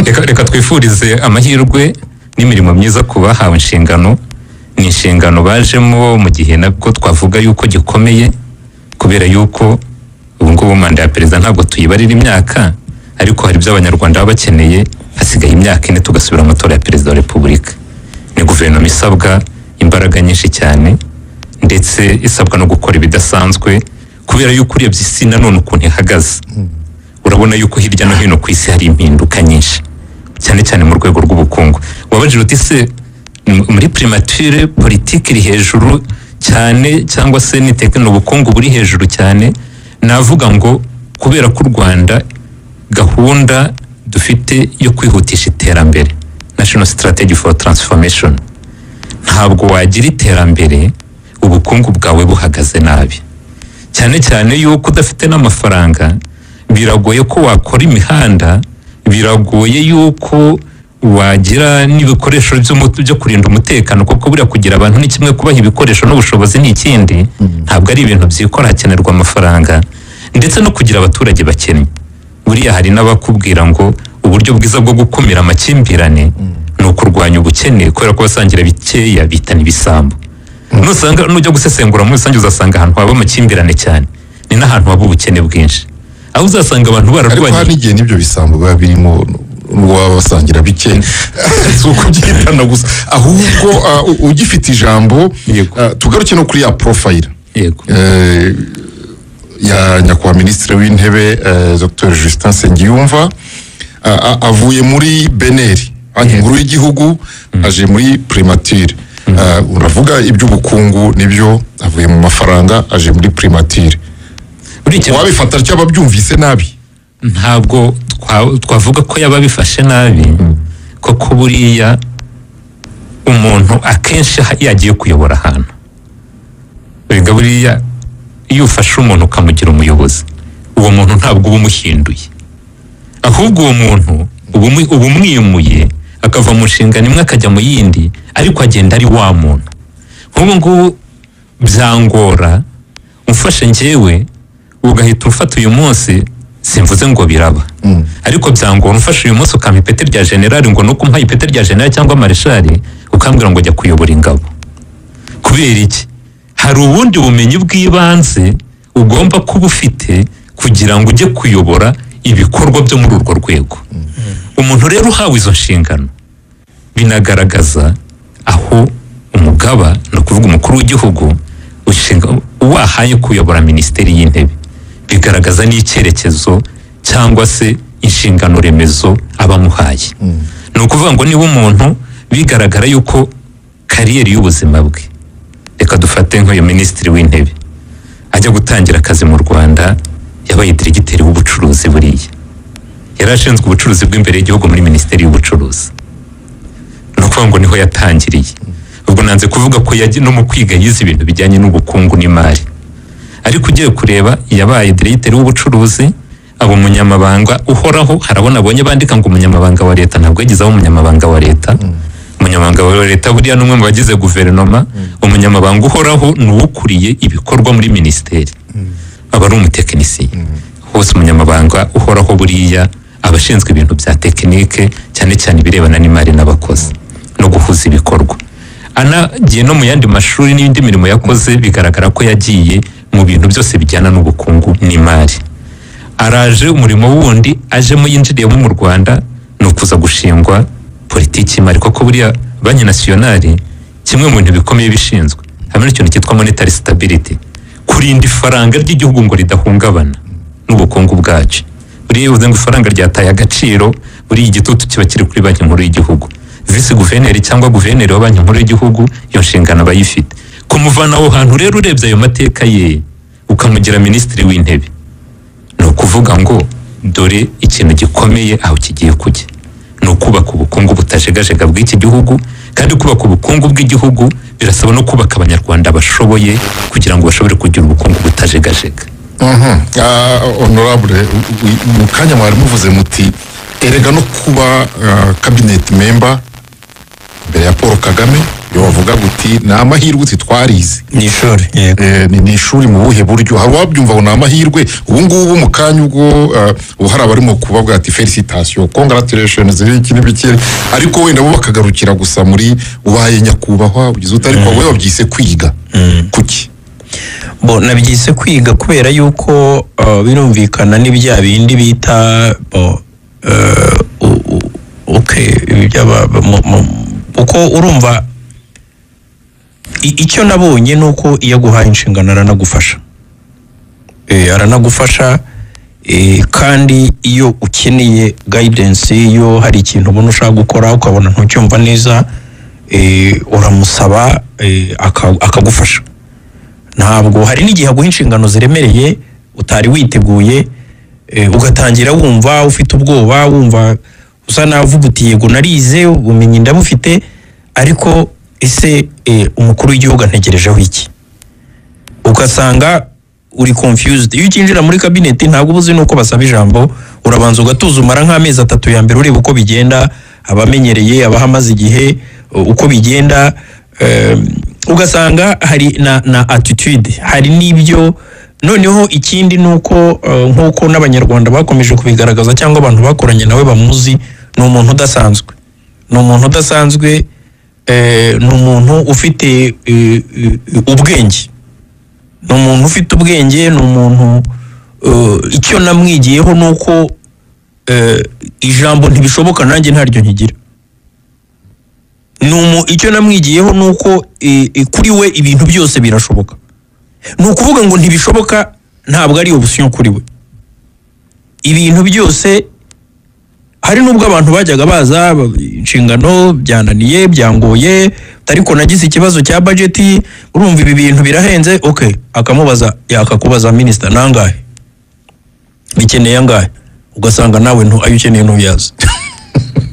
Reka twifurize amahirwe n'imirimo myiza ku bahawe inshingano. Ni inshingano bajemo mu gihe nabwo twavuga yuko gikomeye, kubera yuko ubu ngubu manda ya perezida ntabwo tuyibarira imyaka, ariko hari ibyo abanyarwanda baba bakeneye. Hasigaye imyaka 4 tugasubira mu matora ya perezida wa repubulika. Ni guverinoma isabwa imbaraga nyinshi cyane, ndetse isabwa no gukora ibidasanzwe, kubera yuko urebye isi nanone ukuntu ihagaze, urabona yuko hirya no hino ku isi hari impinduka nyinshi, cyane cyane mu rwego rw'ubukungu. Wabajije uti se muri primature politiki iri hejuru cyane cyangwa se ni ubukungu buri hejuru cyane? Navuga ngo kubera ko u Rwanda gahunda dufite yo kwihutisha iterambere, National Strategy for Transformation, Ntabwo wagira iterambere ubukungu bwawe buhagaze nabi, cyane cyane yuko udafite n'amafaranga. Biragoye ko wakora imihanda, biragoye yuko wagira n'ibikoresho byo kurinda umutekano, kuko buriya kugira abantu ni kimwe, kubaha ibikoresho n'ubushobozi ni ikindi. Ntabwo ari ibintu byikora, hakenerwa amafaranga, ndetse no kugira abaturage bakennye. Buriya hari n'abakubwira ngo uburyo bwiza bwo gukumira amakimbirane ni ukurwanya ubukene, kubera ko basangira bikeya bitana ibisambo. Nusanga nujya gusesengura muri rusange, uzasanga ahantu haba amakimbirane cyane ni n'ahantu haba ubukene bwinshi, aho uzasanga abantu Ariko bararwanye. Hari n'igihe n'ibyo bisambo biba birimo n'uwaba basangira bike, si ukubyitana gusa. Ahubwo ugifite ijambo, tugaruke no kuri ya profile ya nyakubahwa Minisitiri w'Intebe, Dr Justin Nsengiyumva. Avuye muri BNR, Banki Nkuru y'Igihugu, aje muri primature. Uravuga iby'ubukungu, nibyo, avuye mu mafaranga aje muri primature. Buri kintu Wabifata cyangwa babyumvise nabi? Ntabwo twavuga ko yaba abifashe nabi, kuko buriya umuntu akenshi yagiye kuyobora ahantu, erega buriya iyo ufashe umuntu ukamugira umuyobozi, uwo muntu ntabwo uba umuhinduye, ahubwo uwo muntu uba umwimuye akava mu nshingano imwe akajya mu yindi, ariko agenda ari wa muntu. Nk'ubu ngubu byangora umfashe njyewe ugahita umfata uyu munsi, simvuze ngo biraba, ariko byangora umfashe uyu munsi ukampa ipeti rya generali, ngo nuko umpaye ipeti rya generali cyangwa mareshali, ukambwira ngo jya kuyobora ingabo. Kubera iki? Hari ubundi bumenyi bw'ibanze ugomba kuba ufite kugira ngo ujye kuyobora ibikorwa byo muri urwo rwego. Umuntu rero uhawe izo nshingano, binagaragaza aho umugaba, ni ukuvuga umukuru w'igihugu ushinga wahaye kuyobora Minisiteri y'Intebe, bigaragaza n'icyerekezo cyangwa se inshingano remezo aba amuhaye. Ni ukuvuga ngo niba umuntu bigaragara yuko carrière y'ubuzima bwe, reka dufate nk'uyu Minisitiri w'Intebe, ajya gutangira akazi mu Rwanda yabaye diregiteri w'ubucuruzi. Buriya yari ashinzwe ubucuruzi bw'imbere y'igihugu muri Minisiteri y'Ubucuruzi, ni ukuvuga ngo niho yatangiriye. Ubwo nanze kuvuga ko no mu kwiga yize ibintu bijyanye n'ubukungu n'imari, ariko ugiye kureba yabaye diregiteri w'ubucuruzi, aba umunyamabanga uhoraho. Harabona abonye bandika ngo umunyamabanga wa leta, ntabwo yagize aho umunyamabanga wa leta. Umunyamabanga wa leta buriya ni umwe mu bagize guverinoma. Umunyamabanga uhoraho ni uwukuriye ibikorwa muri minisiteri, aba ari umutekinisiye hose. Umunyamabanga uhoraho buriya aba ashinzwe ibintu bya tekinike, cyane cyane ibirebana n'imari n'abakozi no guhuza ibikorwa. Anagiye no mu yandi mashuri n'indi mirimo yakoze, bigaragara ko yagiye mu bintu byose bijyana n'ubukungu n'imari. Araje, umurimo wundi ajemo yinjiriyemo mu Rwanda ni ukuza gushingwa politiki y'imari, kuko buriya Banki Nationale kimwe mu bintu bikomeye bishinzwe hamwe n'ikintu cyitwa monetary stability, kurinda ifaranga ry'igihugu ngo ridahungabana n'ubukungu bwacu. Buriya iyo uvuze ngo ifaranga ryataye agaciro, buriya igitutu kiba kiri kuri Banki Nkuru y'Igihugu. Visi guverineri cyangwa guverineri wa Banki Nkuru y'Igihugu iyo nshingano aba ayifite. Kumuvana aho hantu rero, urebye ayo mateka ye, ukamugira Minisitiri w'Intebe, ni ukuvuga ngo dore ikintu gikomeye aho kigiye kujya ni ukubaka ubukungu butajegajega bw'iki gihugu. Kandi kubaka ubukungu bw'igihugu birasaba no kubaka Abanyarwanda bashoboye kugira ngo bashobore kugira ubukungu butajegajega. Honorable, mu kanya mwari muvuze muti erega no kuba cabinet member mbere ya Paul Kagame, iyo bavuga guti ni amahirwe, uti twarize. Ni ishuri, yego. Ni ishuri mu buhe buryo? Hari uwabyumva ngo ni amahirwe ubu ngubu mu kanya, ubwo ubu hari abarimo kubavuga ati "Félicitations, congratulations," iki n'ibiki, ariko wenda bo bakagarukira gusa muri ubaye nyakubahwa ugize ute, ariko wowe wabyise kwiga, kuki? Bo nabyise kwiga kubera yuko birumvikana ni bya bindi bita bo, okay, ibi uko urumva icyo nabonye ni uko iyo aguhaye inshingano aranagufasha, aranagufasha, kandi iyo ukeneye guidance, iyo hari ikintu ubona ushaka gukora ukabona ntucyumva neza, uramusaba, akagufasha. Ntabwo, hari n'igihe aguha inshingano ziremereye utari witeguye, ugatangira wumva ufite ubwoba, wumva usa naho uvuga uti "Yego, narize, ubumenyi ndabufite," ariko Ese umukuru w'igihugu antegerejeho iki? Ugasanga uri confused. Iyo ukinjira muri kabineti ntabwo uba uzi nuko basaba ijambo, urabanza ugatuza, umara nk'amezi 3 ya mbere ureba uko bigenda, abamenyereye, abahamaze igihe, uko bigenda. Ugasanga hari na attitude, hari n'ibyo. Noneho ikindi ni uko nk'uko n'Abanyarwanda bakomeje kubigaragaza cyangwa abantu bakoranye nawe bamuzi, ni umuntu udasanzwe, ni umuntu udasanzwe, ni umuntu ufite ubwenge, ni umuntu ufite ubwenge, ni umuntu icyo namwigiyeho ni uko ijambo ntibishoboka nanjye ntaryo nkigira. Icyo namwigiyeho ni uko kuri we ibintu byose birashoboka. Ni ukuvuga ngo ntibishoboka ntabwo ari option kuri we. Ibintu byose, hari nubwo abantu bajyaga baza inshingano byananiye, byangoye, ariko nagize ikibazo cya budget, urumva ibi bintu birahenze, okay, akamubaza, yakakubaza minister nangahe, bikeneye angahe, ugasanga nawe ayo ukeneye ntuyazi.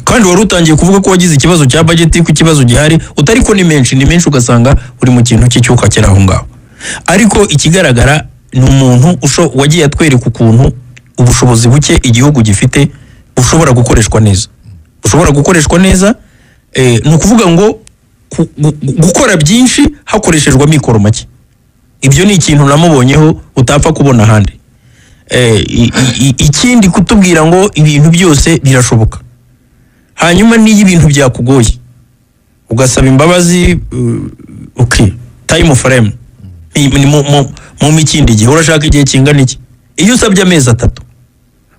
Kandi wari utangiye kuvuga ko wagize ikibazo cya budget, ko ikibazo gihari, utari ko ni menshi, ni menshi, ugasanga uri mu kintu cy'icyuka kiri aho ngaho. Ariko ikigaragara ni umuntu wagiye atwereka ukuntu ubushobozi buke igihugu gifite bushobora gukoreshwa neza, bushobora gukoreshwa neza. Ni ukuvuga ngo gukora byinshi hakoreshejwe amikoro make. Ibyo ni ikintu namubonyeho utapfa kubona ahandi. Ikindi kutubwira ngo ibintu byose birashoboka, hanyuma n'iyo ibintu byakugoye ugasaba imbabazi, okay, time frame ni mu ikindi gihe urashaka igihe kingana iki? Iyo usabye amezi 3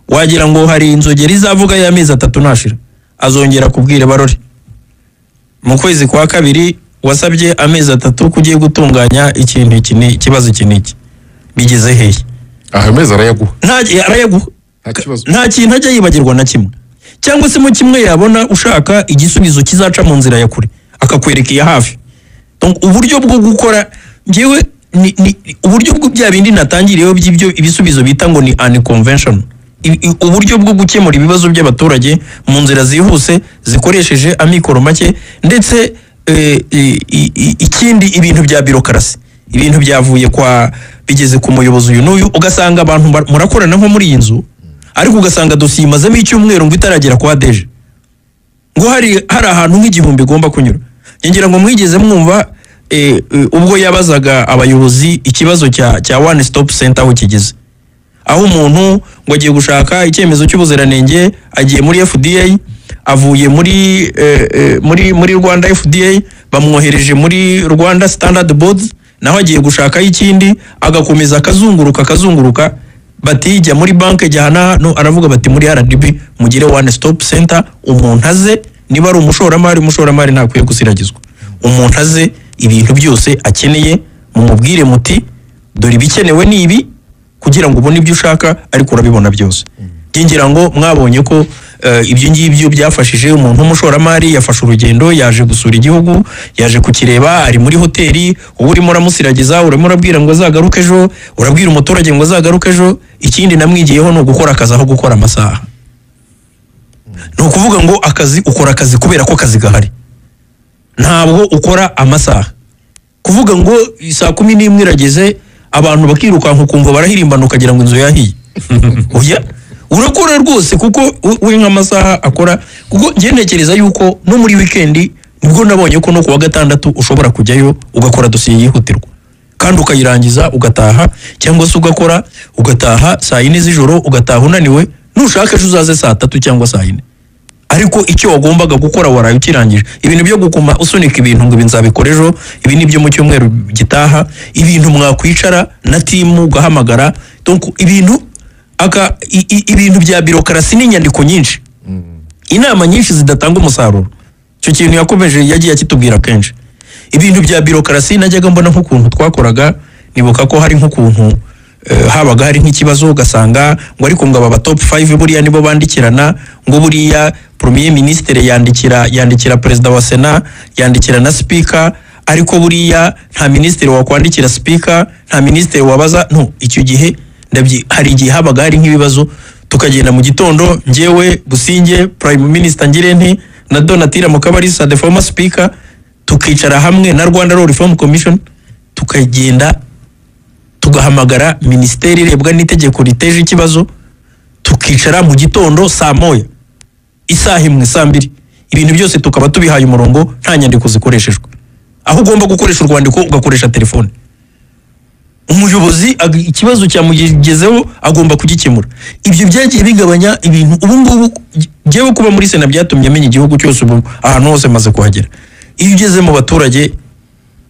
wagira ngo hari inzogera izavuga y'amezi 3 nashira, azongera kubwira barore mu kwezi kwa 2 wasabye amezi 3 kugiye gutunganya ikintu iki ni ikibazo iki niki, bigeze hehe? Aha amezi arayaguha, arayaguha, nta kintu ajya yibagirwa na kimwe, cyangwa se mu kimwe yabona ushaka igisubizo kizaca mu nzira ya kure akakwereka iya hafi. Donc uburyo bwo gukora, ngewe ni uburyo bwo bya bindi natangiriyeho by'ibyo ibisubizo bita ngo ni unconventional, uburyo bwo gukemura ibibazo by'abaturage mu nzira zihuse zikoresheje amikoro make, ndetse ikindi ibintu bya bureaucracy, ibintu byavuye kwa bigeze ku muyobozi uyu n'uyu, ugasanga abantu murakorana nko muri iyi nzu, ariko ugasanga dosiye imazemo icyumweru ngo itaragera kwa DG, ngo hari ahantu nk'igihumbi igomba kunyura. Ngira ngo mwigeze mwumva ubwo yabazaga abayobozi ikibazo cya one stop center aho kigeze, aho umuntu ngo agiye gushaka icyemezo cy'ubuziranenge, agiye muri FDA, avuye muri Rwanda FDA, bamwohereje muri Rwanda Standard Board, naho agiye gushaka ikindi, agakomeza akazunguruka, bati jya muri banke jyana no, aravuga bati muri RDB mugire one stop center, umuntu aze, niba ari umushoramari ntakwiye gusiragizwa, umuntu aze ibintu byose akeneye mumubwire muti dore ibikenewe ni ibi kugira ngo ubone ibyo ushaka, ariko urabibona byose. Ngira ngo mwabonye ko ibyo ngibyo byafashije umuntu w'umushoramari, yafashe urugendo, yaje gusura igihugu, yaje kukireba, ari muri hoteli, ubu urimo uramusiragiza, urimo urabwira ngo azagaruke ejo, urabwira umuturage ngo azagaruke ejo. Ikindi namwigiyeho ni ugukora akazi aho gukora amasaha. Ni ukuvuga ngo akazi ukora akazi kubera ko akazi gahari, ntabwo ukora amasaha. Kuvuga ngo saa 11 irageze abantu bakirukanka ukumva barahirimbana ukagira ngo inzu yahiye, oya, urakora rwose kuko we nk'amasaha akora. Kuko njye ntekereza yuko no muri weekend nibwo nabonye ko no kuwa gatandatu ushobora kujyayo ugakora dosiye yihutirwa kandi ukayirangiza ugataha, cyangwa se ugakora ugataha saa 4 z'ijoro, ugataha unaniwe, nushaka ejo uzaze saa 3 cyangwa saa 4, ariko icyo wagombaga gukora waraye ukirangije. Ibintu byo gukuma usunika ibintu ngo nzabikora ejo, ibi nibyo mu cyumweru gitaha, ibintu mwakwicara na timu ugahamagara. Donc ibintu ibintu bya bureaucracy n'inyandiko nyinshi, inama nyinshi zidatanga umusaruro. Icyo kintu yakomeje yagiye akitubwira kenshi, ibintu bya bureaucracy. Najyaga mbona nk'ukuntu twakoraga, nibuka ko hari nk'ukuntu habaga hari nk'ikibazo ugasanga ngo ariko ngo aba top 5 buriya nibo bandikirana, ngo buriya premier ministre yandikira president wa Sena, yandikira na speaker, ariko buriya nta ministre wakwandikira speaker, nta ministre wabaza. No, icyo gihe hari igihe habaga hari nk'ibibazo, tukagenda mu gitondo njyewe Businge, prime minister Ngirente na Donatira Mukabarisa the former speaker, Tukicara hamwe na Rwanda Law Reform Commission, tukagenda tugahamagara minisiteri irebwa n'itegeko riteje ikibazo, tukicara mu gitondo saa 1, isaha 1, saa 2, ibintu byose tukaba tubihaye umurongo, nta nyandiko zikoreshejwe. Aho ugomba gukoresha urwandiko ugakoresha telefone. Umuyobozi ikibazo cyamugezeho agomba kugikemura. Ibyo byagiye bigabanya ibintu. Ubu ngubu njyewe kuba muri Sena byatumye menya igihugu cyose, ubu ahantu hose maze kuhagera. Iyo ugeze mu baturage,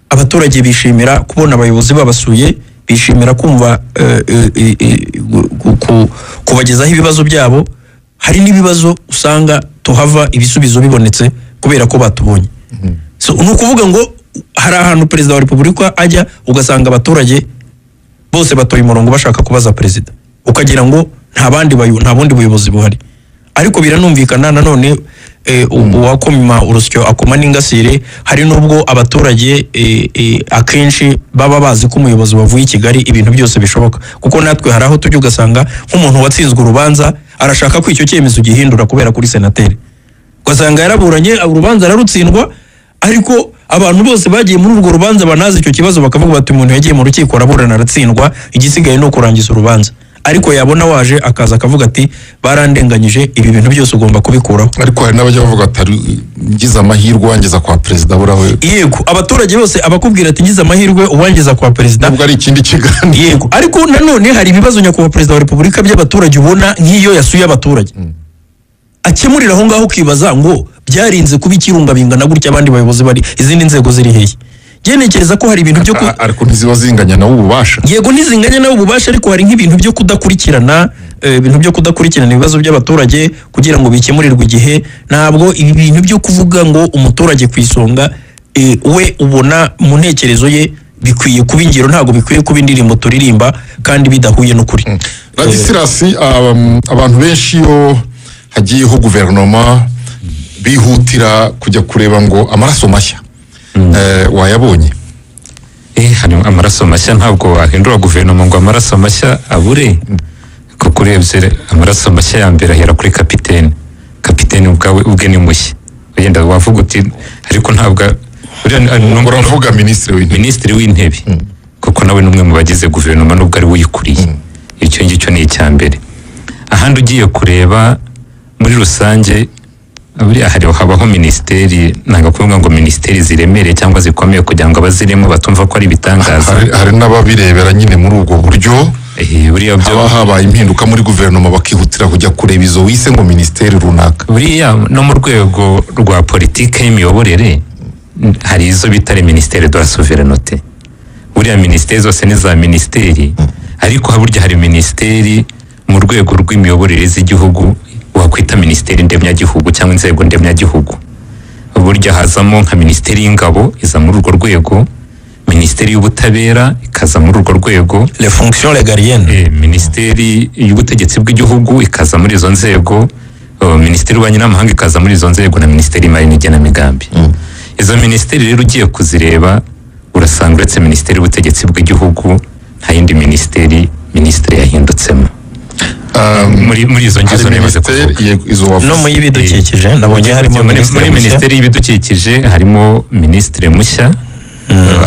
abaturage bishimira kubona abayobozi babasuye, bishimira kumva kubagezaho ibibazo byabo. Hari n'ibibazo usanga tuhava ibisubizo bibonetse kubera ko batubonye. So ni ukuvuga ngo hari ahantu perezida wa repubulika ajya ugasanga abaturage bose batoye umurongo bashaka kubaza perezida, ukagira ngo nta bundi buyobozi buhari. Ariko biranumvikana nanone, uwakoma urusyo akoma n'ingasire. Hari nubwo abaturage akenshi baba bazi ko umuyobozi wavuye i Kigali ibintu byose bishoboka, kuko natwe hari aho tujya ugasanga nk'umuntu watsinzwe urubanza arashaka ko icyo cyemezo gihindura kubera kuri senateri, ugasanga yaraburanye urubanza ararutsindwa, ariko abantu bose bagiye muri urwo rubanza banazi icyo kibazo bakavuga bati umuntu yagiye mu rukiko araburana aratsindwa, igisigaye ni ukurangiza urubanza. Ariko yabona waje akaza akavuga ati barandenganyije, ibi bintu byose ugomba kubikuraho. Ariko hari n'abajya bavuga ati ngize amahirwe wangeza kwa perezida burawe. Yego, abaturage bose abakubwira ati ngize amahirwe uwangeza kwa perezida, nubwo ari ikindi kiganiro. Yego, ariko nanone hari ibibazo nyakubahwa perezida wa repubulika by'abaturage ubona nk'iyo yasuye abaturage akemurira aho ngaho, ukibaza ngo byarinze kuba ikirunga bingana gutya, abandi bayobozi bari izindi nzego ziri hehe? Ntekereza ko hari ibintu byo ariko ntiziba zinganya nawe ububasha. Yego, ntizinganya nawe ububasha, ariko hari nk'ibintu byo kudakurikirana, ibintu byo kudakurikirana ibibazo by'abaturage kugira ngo bikemurirwe igihe. Ntabwo ibi bintu byo kuvuga ngo umuturage ku isonga, we ubona mu ntekerezo ye bikwiye kuba ingiro, ntabwo bikwiye kuba indirimbo turirimba kandi bidahuye n'ukuri. Ladislas, abantu benshi iyo hagiyeho guverinoma bihutira kujya kureba ngo amaraso mashya wayabonye? Hari amaraso mashya, ntabwo wahindura guverinoma ngo amaraso mashya abure, kuko urebye amaraso mashya ya mbere ahera kuri kapitene. Kapitene ubwawe ubwe ni mushya, wenda wavuga uti ariko ntabwo uravuga minisitiri w'intebe, kuko nawe ni umwe mu bagize guverinoma nubwo ari we uyikuriye. Icyo ngicyo ni icya mbere. Ahandi ugiye kureba muri rusange, buriya hari habaho minisiteri, nanga kuvuga ngo minisiteri ziremereye cyangwa zikomeye kugira ngo abazirimo batumva ko ari ibitangaza. Hari n'ababirebera nyine muri ubwo buryo, buriya byo haba habaye impinduka muri guverinoma bakihutira kujya kureba izo wise ngo minisiteri runaka. Buriya no mu rwego rwa politike y'imiyoborere hari izo bita ministère de la souveraineté. Buriya minisiteri zose ni za minisiteri, ariko burya hari minisiteri mu rwego rw'imiyoborere z'igihugu wakwita minisiteri ndemyagihugu cyangwa inzego ndemyagihugu. Burya hazamo nka minisiteri y'ingabo iza muri urwo rwego, minisiteri y'ubutabera ikaza muri urwo rwego, les fonctions régaliennes, minisiteri y'ubutegetsi bw'igihugu ikaza muri izo nzego, minisiteri y'ububanyi n'amahanga ikaza muri izo nzego, na minisiteri y'imari n'igenamigambi. Izo minisiteri rero ugiye kuzireba urasanga uretse minisiteri y'ubutegetsi bw'igihugu nta yindi minisiteri minisitiri yahindutsemo. Muri izo ngizo nemaze kuvuga. No mu y'ibidukikije nabonye harimo muri minisiteri y'ibidukikije harimo minisitiri mushya,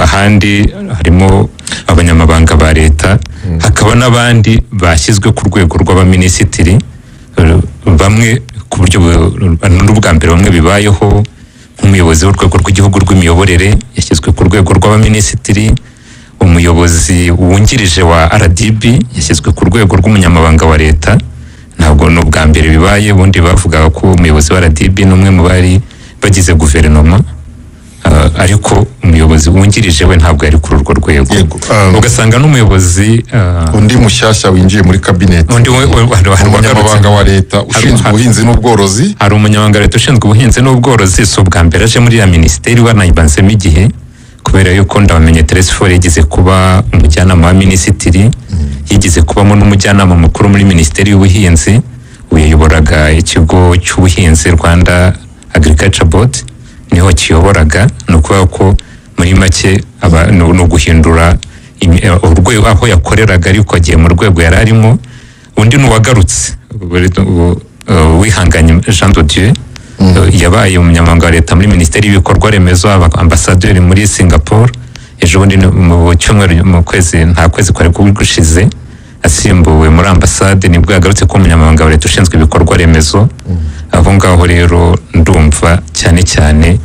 ahandi harimo abanyamabanga ba leta, hakaba n'abandi bashyizwe ku rwego rw'abaminisitiri, bamwe ku buryo n'ubwa mbere bamwe bibayeho, nk'umuyobozi w'urwego rw'igihugu rw'imiyoborere yashyizwe ku rwego rw'abaminisitiri, umuyobozi wungirije wa RDB yashyizwe ku rwego rw'umunyamabanga wa leta. Ntabwo ni ubwa mbere bibaye, ubundi bavugaga ko umuyobozi wa RDB ni umwe mu bari bagize guverinoma, ariko umuyobozi wungirije we ntabwo yari kuri urwo rwego. Ugasanga n'umuyobozi undi mushyashya winjiye muri kabineti, undi umunyamabanga wa leta ushinzwe ubuhinzi n'ubworozi. Hari umunyamabanga wa leta ushinzwe ubuhinzi n'ubworozi, si ubwa mbere aje muri ya minisiteri, wanayibanzemo igihe, kubera yuko ndabamenye Telesphore yigeze kuba umujyanama wa minisitiri, yigeze kubamo n'umujyanama mukuru muri minisiteri y'ubuhinzi, uyayoboraga ikigo cy'ubuhinzi Rwanda Agriculture Board, niho kiyoboraga. Ni ukuvuga ko muri make ni uguhindura urwego aho yakoreraga, ariko agiye mu rwego yari arimo. Undi ni uwagarutse wihanganye Jean de Dieu, Yabaye umunyamabanga wa leta muri minisiteri y'ibikorwa remezo, aba ambasaderi muri Singapore ejo bundi mu cyumweru, mu kwezi, nta kwezi kwari gushize asimbuwe muri ambasade, nibwo yagarutse kuba umunyamabanga wa leta ushinzwe ibikorwa remezo. Abo ngaho rero ndumva cyane cyane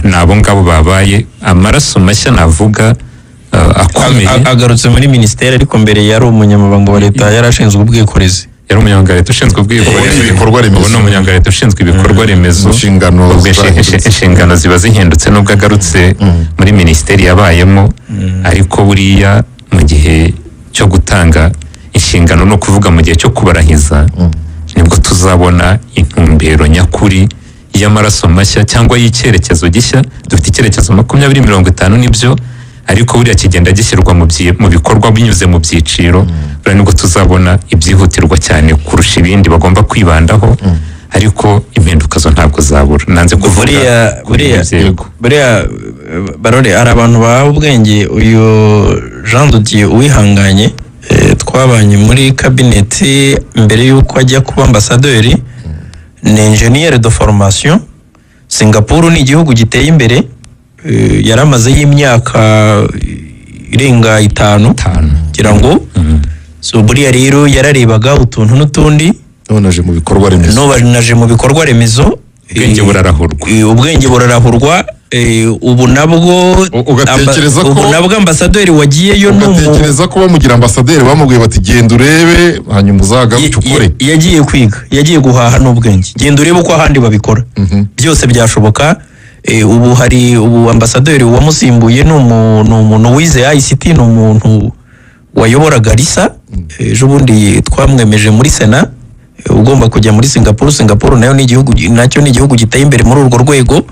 ni abo ngabo babaye amaraso mashya navuga akomeye. Agarutse muri minisiteri, ariko mbere yari umunyamabanga wa leta, yari ashinzwe ubwikorezi. Yari umunyamabanga wa leta ushinzwe ubwikorezi. Ubu ni ibikorwa remezo. Ubu ni umunyamabanga wa leta ushinzwe ibikorwa remezo. Inshingano Ubwo zahindutse. Inshingano ziba zihindutse nubwo agarutse muri minisiteri yabayemo, ariko buriya mu gihe cyo gutanga inshingano, ni ukuvuga mu gihe cyo kubarahiza, nibwo tuzabona intumbero nyakuri y'amaraso mashya cyangwa y'icyerekezo gishya. Dufite icyerekezo 2050, nibyo, ariko buriya kigenda gishyirwa mu bikorwa binyuze mu byiciro. Buriya nibwo tuzabona ibyihutirwa cyane kurusha ibindi bagomba kwibandaho, ariko impinduka zo ntabwo zabura, nanze kuvuga Buriya ku buriya nzego. Buriya barore hari abantu bahawe ubwenge. Uyu Jean de Dieu Uwihanganye, twabanye muri kabineti mbere y'uko ajya kuba ambasaderi, ni ingénieur de formation. Singapore ni igihugu giteye imbere, yari amazeyo imyaka irenga 5 5. Ngira ngo so buriya rero yararebaga utuntu n'utundi. None aje mu bikorwa remezo. None aje mu bikorwa remezo. Ubwenge burarahurwa. Ubwenge burarahurwa. Ubu nabwo Ugatekereza ko ubu nabwo ambasaderi wagiyeyo ni Ugatekereza ko bamugira ambasaderi bamubwiye bati: "Genda urebe, hanyuma uzagaruke ukore." Yagiye kwiga, yagiye guhaha n'ubwenge. Genda urebe uko ahandi babikora. Byose byashoboka. Ubu hari ubu ambasaderi wamusimbuye ni umuntu wize ICT, ni umuntu wayoboraga RISA. Ejo bundi twamwemeje muri Sena, ugomba kujya muri Singapore. Singapore nayo ni igihugu, nacyo ni igihugu giteye imbere muri urwo rwego.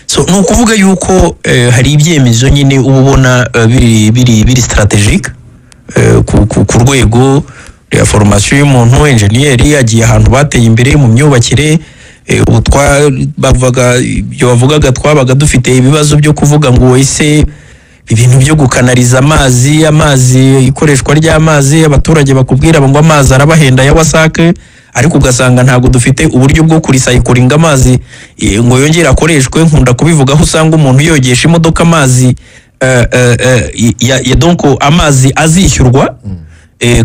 So ni ukuvuga yuko hari ibyemezo nyine uba ubona biri stratégique ku rwego rya formation y'umuntu. Enjeniyeri yagiye ahantu bateye imbere mu myubakire. Ubu bavuga ibyo bavugaga, twabaga dufite ibibazo byo kuvuga ngo ese ibintu byo gukanariza amazi, ikoreshwa ry'amazi, abaturage bakubwira ngo amazi arabahenda ya WASAC, ariko ugasanga ntabwo dufite uburyo bwo kurecyclinga amazi ngo yongere akoreshwe. Nkunda kubivugaho, usanga umuntu yogesha imodoka amazi ya donc amazi azishyurwa,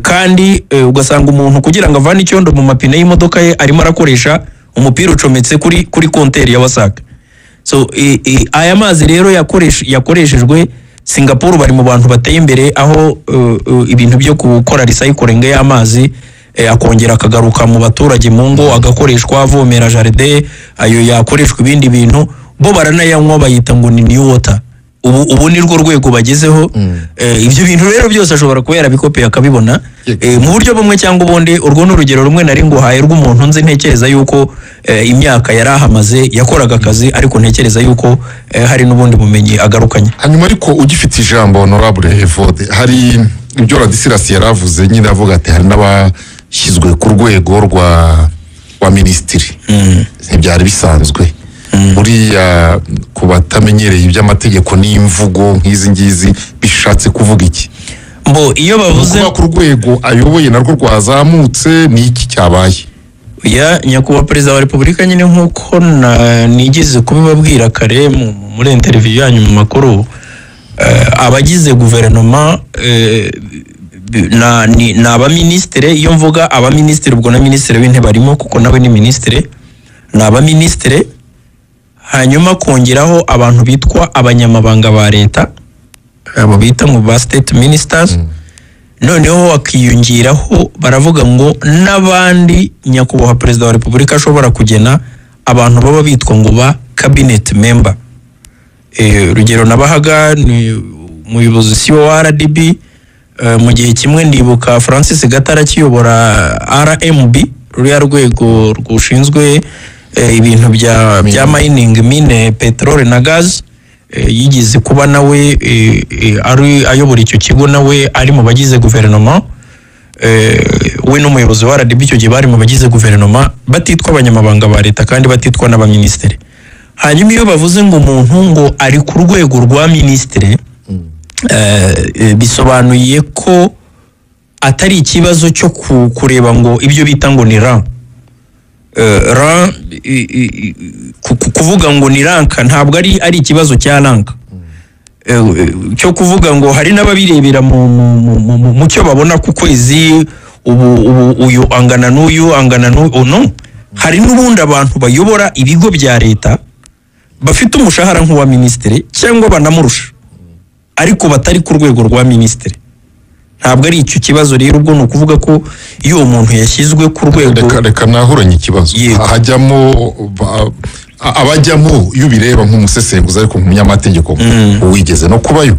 kandi ugasanga umuntu kugira ngo avane icyondo mu mapine y'imodoka ye arimo arakoresha umupira ucometse kuri compteur ya WASAC. So aya mazi rero yakoreshejwe, Singapore bari mu bantu bateye imbere aho ibintu byo gukora recycling y'amazi, akongera akagaruka mu baturage mu ngo, agakoreshwa avomera jardin, ayo yakoreshwa ibindi bintu, bo baranayanywa, bayita ngo ni new water. Ubu ni rwo rwego bagezeho. Ibyo bintu rero byose ashobora kuba yarabikopeye akabibona mu buryo bumwe cyangwa ubundi. Urwo ni urugero rumwe nari nguhaye rw'umuntu nzi, ntekereza yuko imyaka yari ahamaze yakoraga akazi, ariko ntekereza yuko hari n'ubundi bumenyi agarukanye. Hanyuma ariko ugifite ijambo, honorable Evode, hari ibyo Radisirasi yari avuze nyine, avuga ati hari n'abashyizwe ku rwego rwa minisitiri, ntibyari bisanzwe. Buriya ku batamenyereye iby'amategeko n'imvugo nk'izi ngizi, bishatse kuvuga iki? Mbo iyo bavuze Kuba ku rwego ayoboye narwo rwazamutse, ni iki cyabaye? Ya nyakubahwa perezida wa repubulika nyine, nk'uko nigeze kubibabwira kare muri interview yanyu mu makuru, abagize guverinoma ni abaminisitiri. Iyo mvuga abaminisitiri, ubwo na minisitiri w'intebe arimo kuko nawe ni minisitiri, ni abaminisitiri, hanyuma kongeraho abantu bitwa abanyamabanga ba leta, abo bita ngo ba state ministers, noneho hakiyongeraho, baravuga ngo n'abandi nyakubahwa perezida wa repubulika ashobora kugena, abantu baba bitwa ngo ba cabinet member. Urugero nabahaga ni umuyobozi CEO wa RDB. Mu gihe kimwe ndibuka Francis Gatara akiyobora RMB, ruriya rwego rushinzwe ibintu bya mining, mine, peteroli na gaz, yigeze kuba nawe ari ayobora icyo kigo, nawe ari mu bagize guverinoma. We n'umuyobozi wa RDB icyo gihe bari mu bagize guverinoma, batitwa abanyamabanga ba leta kandi batitwa n'abaminisitiri. Hanyuma iyo bavuze ngo umuntu ngo ari ku rwego rwa minisitiri, bisobanuye ko atari ikibazo cyo kureba ngo ibyo bita ngo ni rang. Rang, kuvuga ngo ni rank ntabwo ari ikibazo cya rank. Cyo kuvuga ngo hari n'ababirebera mu cyo babona ku kwezi, ubu uyu angana n'uyu angana n'uyu. No, hari n'ubundi abantu bayobora ibigo bya leta bafite umushahara nk'uwa minisitiri cyangwa banamurusha, ariko batari ku rwego rwa minisitiri. Ntabwo ari icyo kibazo rero. Ubwo ni ukuvuga ko iyo uwo muntu yashyizwe ku rwego Reka nahuranye ikibazo. Yego. Hajyamo abajyamo, iyo ubireba nk'umusesenguzi ariko nk'umunyamategeko wigeze no kubayo,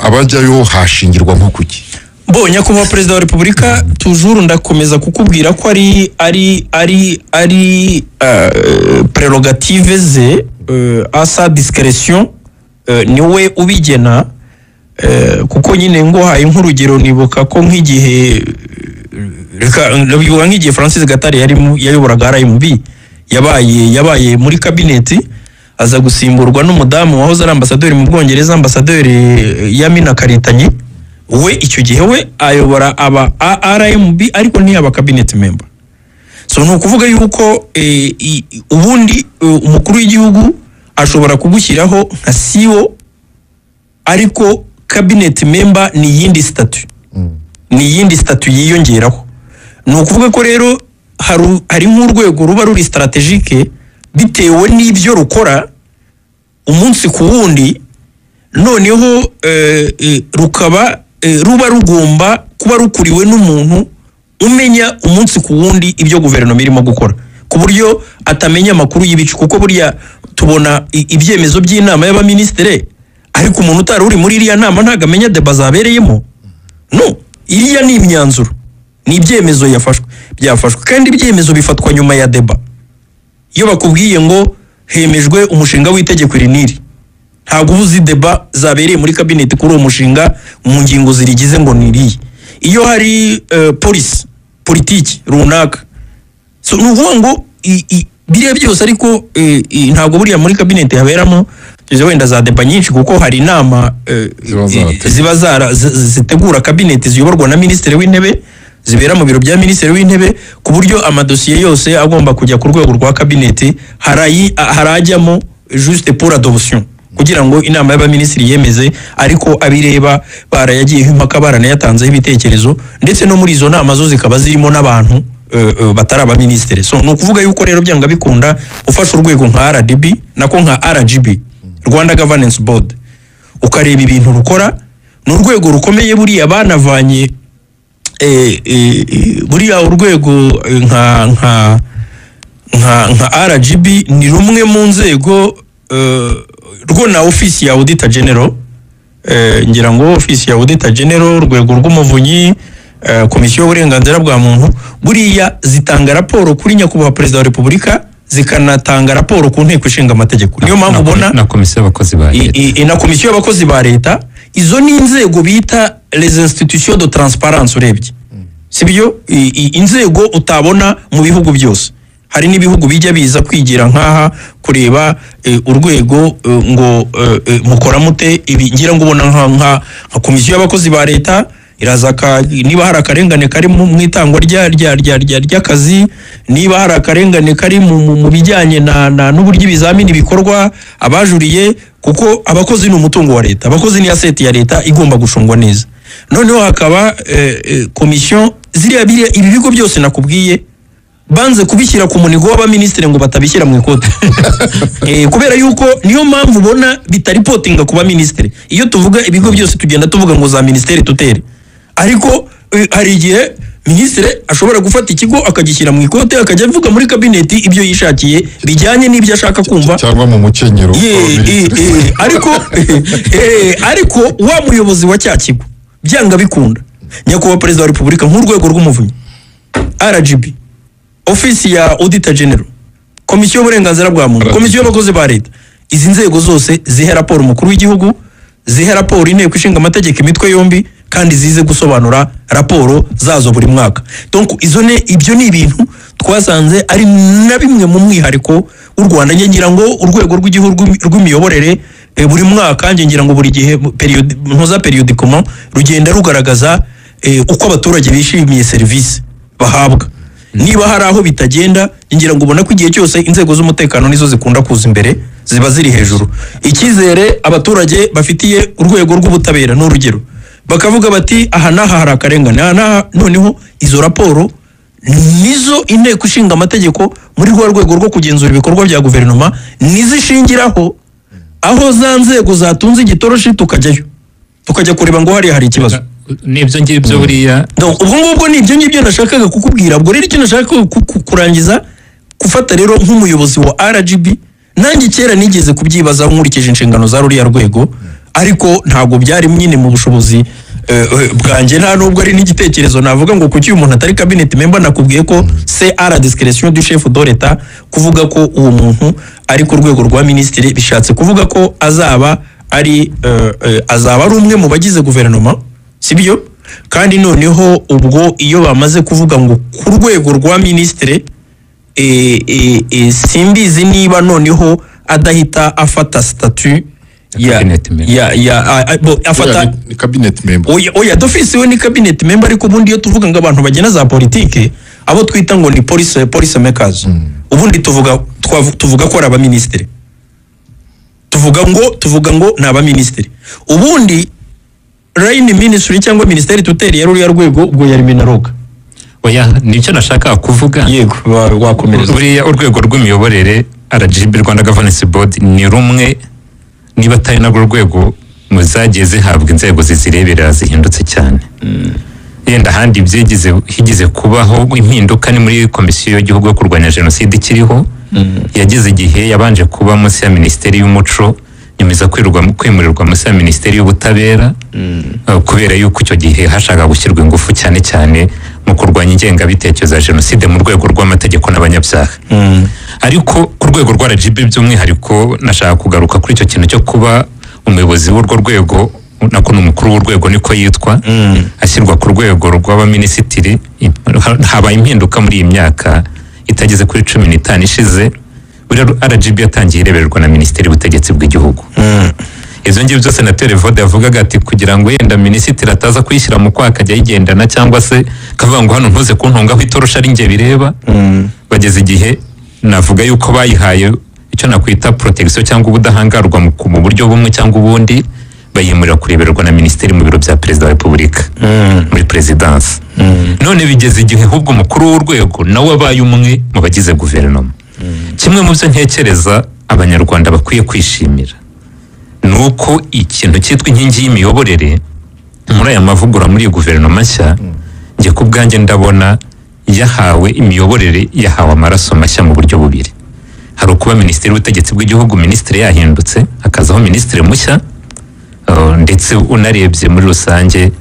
abajyayo hashingirwa nko kuki? Bo, nyakubahwa Perezida wa Repubulika, toujours ndakomeza kukubwira ko ari prérogative ze, à sa discrétion, niwe ubigena, kuko nyine nguhaye nk'urugero, nibuka ko nk'igihe, reka ndabivuga, nk'igihe Francis Gatare yari yayoboraga RMB, yabaye muri kabineti, aza gusimburwa n'umudamu wahoze ari ambasaderi mu Bwongereza, ambasaderi Yamina Karitanyi. We icyo gihe we ayobora aba RMB, ariko ntiyaba cabinet member. So ni ukuvuga yuko ubundi umukuru w'igihugu ashobora kugushyiraho nka CEO, ariko cabinet member ni iyindi statut, ni iyindi statut yiyongeraho. Ni ukuvuga ko rero hari nk'urwego ruba ruri stratégique bitewe n'ibyo rukora umunsi ku wundi, noneho rukaba ruba rugomba kuba rukuriwe n'umuntu umenya umunsi ku wundi ibyo guverinoma irimo gukora, ku buryo atamenya amakuru y'ibicu, kuko buriya tubona ibyemezo by'inama y'abaminisitiri, ariko umuntu utari uri muri iriya nama ntabwo amenya débat zabereyemo. No, iriya ni imyanzuro, ni ibyemezo yafashwe, byafashwe, kandi ibyemezo bifatwa nyuma ya débat. Iyo bakubwiye ngo hemejwe umushinga w'itegeko iri n'iri, ntabwo uba uzi débat zabereye muri kabineti kuri uwo mushinga mu ngingo zirigize ngo ni iriya. Iyo hari policy, politiki runaka, so ni ukuvuga ngo biriya byose, ariko ntabwo buriya muri kabineti haberamo izo wenda za débat nyinshi, kuko hari inama Ziba zarateguwe. Ziba zitegura kabineti, ziyoborwa na minisitiri w'intebe, zibera mu biro bya minisitiri w'intebe, ku buryo amadosiye yose agomba kujya ku rwego rwa kabineti harajyamo juste pour adoption, kugira ngo inama y'abaminisitiri yemeze, ariko abireba barayagiyeho impaka, baranayatanzeho ibitekerezo, ndetse no muri izo nama zo zikaba zirimo n'abantu batari abaminisitiri. So ni ukuvuga yuko rero byanga bikunda, ufashe urwego nka RDB, nako nka RGB, Rwanda Governance Board, ukareba ibintu rukora, ni urwego rukomeye. Buriya banavanye buriya urwego nka RGB ni rumwe mu nzego, rwo na ofisi ya Auditor General, ngira ngo ofisi ya Auditor General, urwego rw'umuvunyi, komisiyo y'uburenganzira bwa muntu, buriya zitanga raporo kuri nyakubahwa Perezida wa Repubulika, zikanatanga raporo ku Nteko Ishinga Amategeko. Niyo mpamvu ubona na komisiyo y'abakozi ba leta. Na komisiyo y'abakozi ba leta. Izo ni inzego bita les institutions de transparence, urebye sibyo? Inzego utabona mu bihugu byose. Hari n'ibihugu bijya biza kwigira nk'aha kureba urwego ngo mukora mute ibi. Ngira ngo ubona nka komisiyo y'abakozi ba leta iraza niba hari akarengane kari mu itangwa ry'akazi, niba hari akarengane kari mu bijyanye na n'uburyo ibizamini bikorwa, abajuriye, kuko abakozi ni umutungo wa leta, abakozi ni asset ya leta igomba gucungwa neza. Noneho hakaba komisiyo ziriya, biriya, ibi bigo byose nakubwiye banze kubishyira ku munigo w'abaminisitiri ngo batabishyira mu ikote, kubera yuko niyo mpamvu ubona bitaripotinga ku baminisitiri. Iyo tuvuga ibigo byose tugenda tuvuga ngo za minisiteri tuteri, ariko hari igihe minisitiri ashobora gufata ikigo akagishyira mu ikote, akajya avuga muri kabineti ibyo yishakiye bijyanye n'ibyo ashaka kumva. Cyangwa mu mukenyero. Ye, ariko wa muyobozi wa cya kigo, byanga bikunda, nyakubahwa Perezida wa Repubulika, nk'urwego rw'umuvunyi, RGB, ofisi ya Auditor General, komisiyo y'uburenganzira bwa muntu, RGB. komisiyo y'abakozi ba leta, izi nzego zose zihe raporo umukuru w'igihugu, zihe raporo Inteko Ishinga Amategeko imitwe yombi, kandi zize gusobanura raporo zazo buri mwaka. Donc izo ne ibyo ni ibintu twasanze ari na bimwe mu mwihariko w'u Rwanda. Njye ngira ngo urwego rw'igihugu rw'imiyoborere, buri mwaka, njye ngira ngo buri gihe ntuza périodiquement rugenda rugaragaza uko abaturage bishimiye serivisi bahabwa. Niba hari aho bitagenda, ngira ngo ubona ko igihe cyose inzego z'umutekano nizo zikunda kuza imbere, ziba ziri hejuru. Icyizere abaturage bafitiye urwego rw'ubutabera ni urugero, bakavuga bati aha n'aha hari akarengane, aha n'aha. Noneho izo raporo nizo inteko ishinga amategeko muri rwa rwego rwo kugenzura ibikorwa bya guverinoma nizishingiraho, aho za nzego zatunze igitoroshi tukajyayo tukajya kureba ngo hariya hari ikibazo. N'ibyo ngibyo buriya. Donc, ubwo ngubwo ni ibyo ngibyo nashakaga kukubwira. Ubwo rero icyo nashaka kurangiza gufata rero nk'umuyobozi wa RGB, nanjye kera nigeze kubyibazaho nkurikije inshingano za ruriya rwego, ariko ntabwo byari nyine mu bushobozi bwanjye, nta nubwo ari n'igitekerezo navuga ngo kuki uyu muntu atari cabinet member. Nakubwiye ko c'est à la discrétion du chef de l'État kuvuga ko uwo muntu ari ku rwego rwa minisitiri, bishatse kuvuga ko azaba ari umwe mu bagize guverinoma, sibyo? Kandi noneho ubwo iyo bamaze kuvuga ngo ku rwego rwa minisitiri, simbizi niba noneho adahita afata statut ya Cabinet member. ya bo, afata Ni cabinet member. Oya, d'office we ni cabinet member, ariko ubundi iyo tuvuga ngo abantu bagena za politike, abo twita ngo ni policy makers, ubundi tuvuga ko ari abaminisitiri, tuvuga ngo ni abaminisitiri. Ubundi line ministry cyangwa minisiteri tuteri ya ruriya rwego ubwo yari MINALOC. Oya, nicyo nashakaga kuvuga. Yego, wakomereza. Buriya urwego rw'imiyoborere RGB, Rwanda Governance Board, ni rumwe, niba atari narwo rwego mu zagiye zihabwa inzego zizirebera zihindutse cyane. Yenda ahandi byigize higeze kubaho impinduka ni muri Komisiyo y'Igihugu yo Kurwanya Jenoside ikiriho. Yagize igihe yabanje kuba munsi ya Minisiteri y'Umuco, nyuma iza kwimurirwa munsi ya Minisiteri y'Ubutabera, kubera yuko icyo gihe hashakaga gushyirwa ingufu cyane cyane mu kurwanya ingengabitekerezo ya jenoside mu rwego rw'amategeko n'abanyabyaha. Ariko ku rwego rwa RGB by'umwihariko, nashaka kugaruka kuri icyo kintu cyo kuba umuyobozi w'urwo rwego, nako ni umukuru w'urwego niko yitwa, ashyirwa ku rwego rw'abaminisitiri. Habaye impinduka muri iyi myaka itageze kuri 15 ishize. Buriya RGB yatangiye irebererwa na Minisiteri y'Ubutegetsi bw'Igihugu. Ibyo ngibyo byose na Evode yavugaga ati kugira ngo yenda minisitiri ataza kuyishyira mu kwaha akajya ayigendana, cyangwa se akavuga ngo hano ntuze kuntungaho itorosha ari njye bireba. Bageze igihe navuga yuko bayihaye icyo nakwita protection cyangwa ubudahangarwa mu buryo bumwe cyangwa ubundi, bayimurira kurebererwa na minisiteri mu biro bya Perezida wa Repubulika, muri perezidansi. None bigeze igihe ahubwo umukuru w'urwego nawe abaye umwe mu bagize guverinoma. Kimwe mu byo ntekereza Abanyarwanda bakwiye kwishimira ni uko ikintu cyitwa inkingi y'imiyoborere muri aya mavugurura, muri iyi guverinoma nshya, njye ku bwanjye ndabona yahawe imiyoborere, yahawe amaraso mashya mu buryo bubiri. Hari ukuba Minisitiri w'Ubutegetsi bw'Igihugu, minisitiri yahindutse hakazaho minisitiri mushya, ndetse unarebye muri rusange,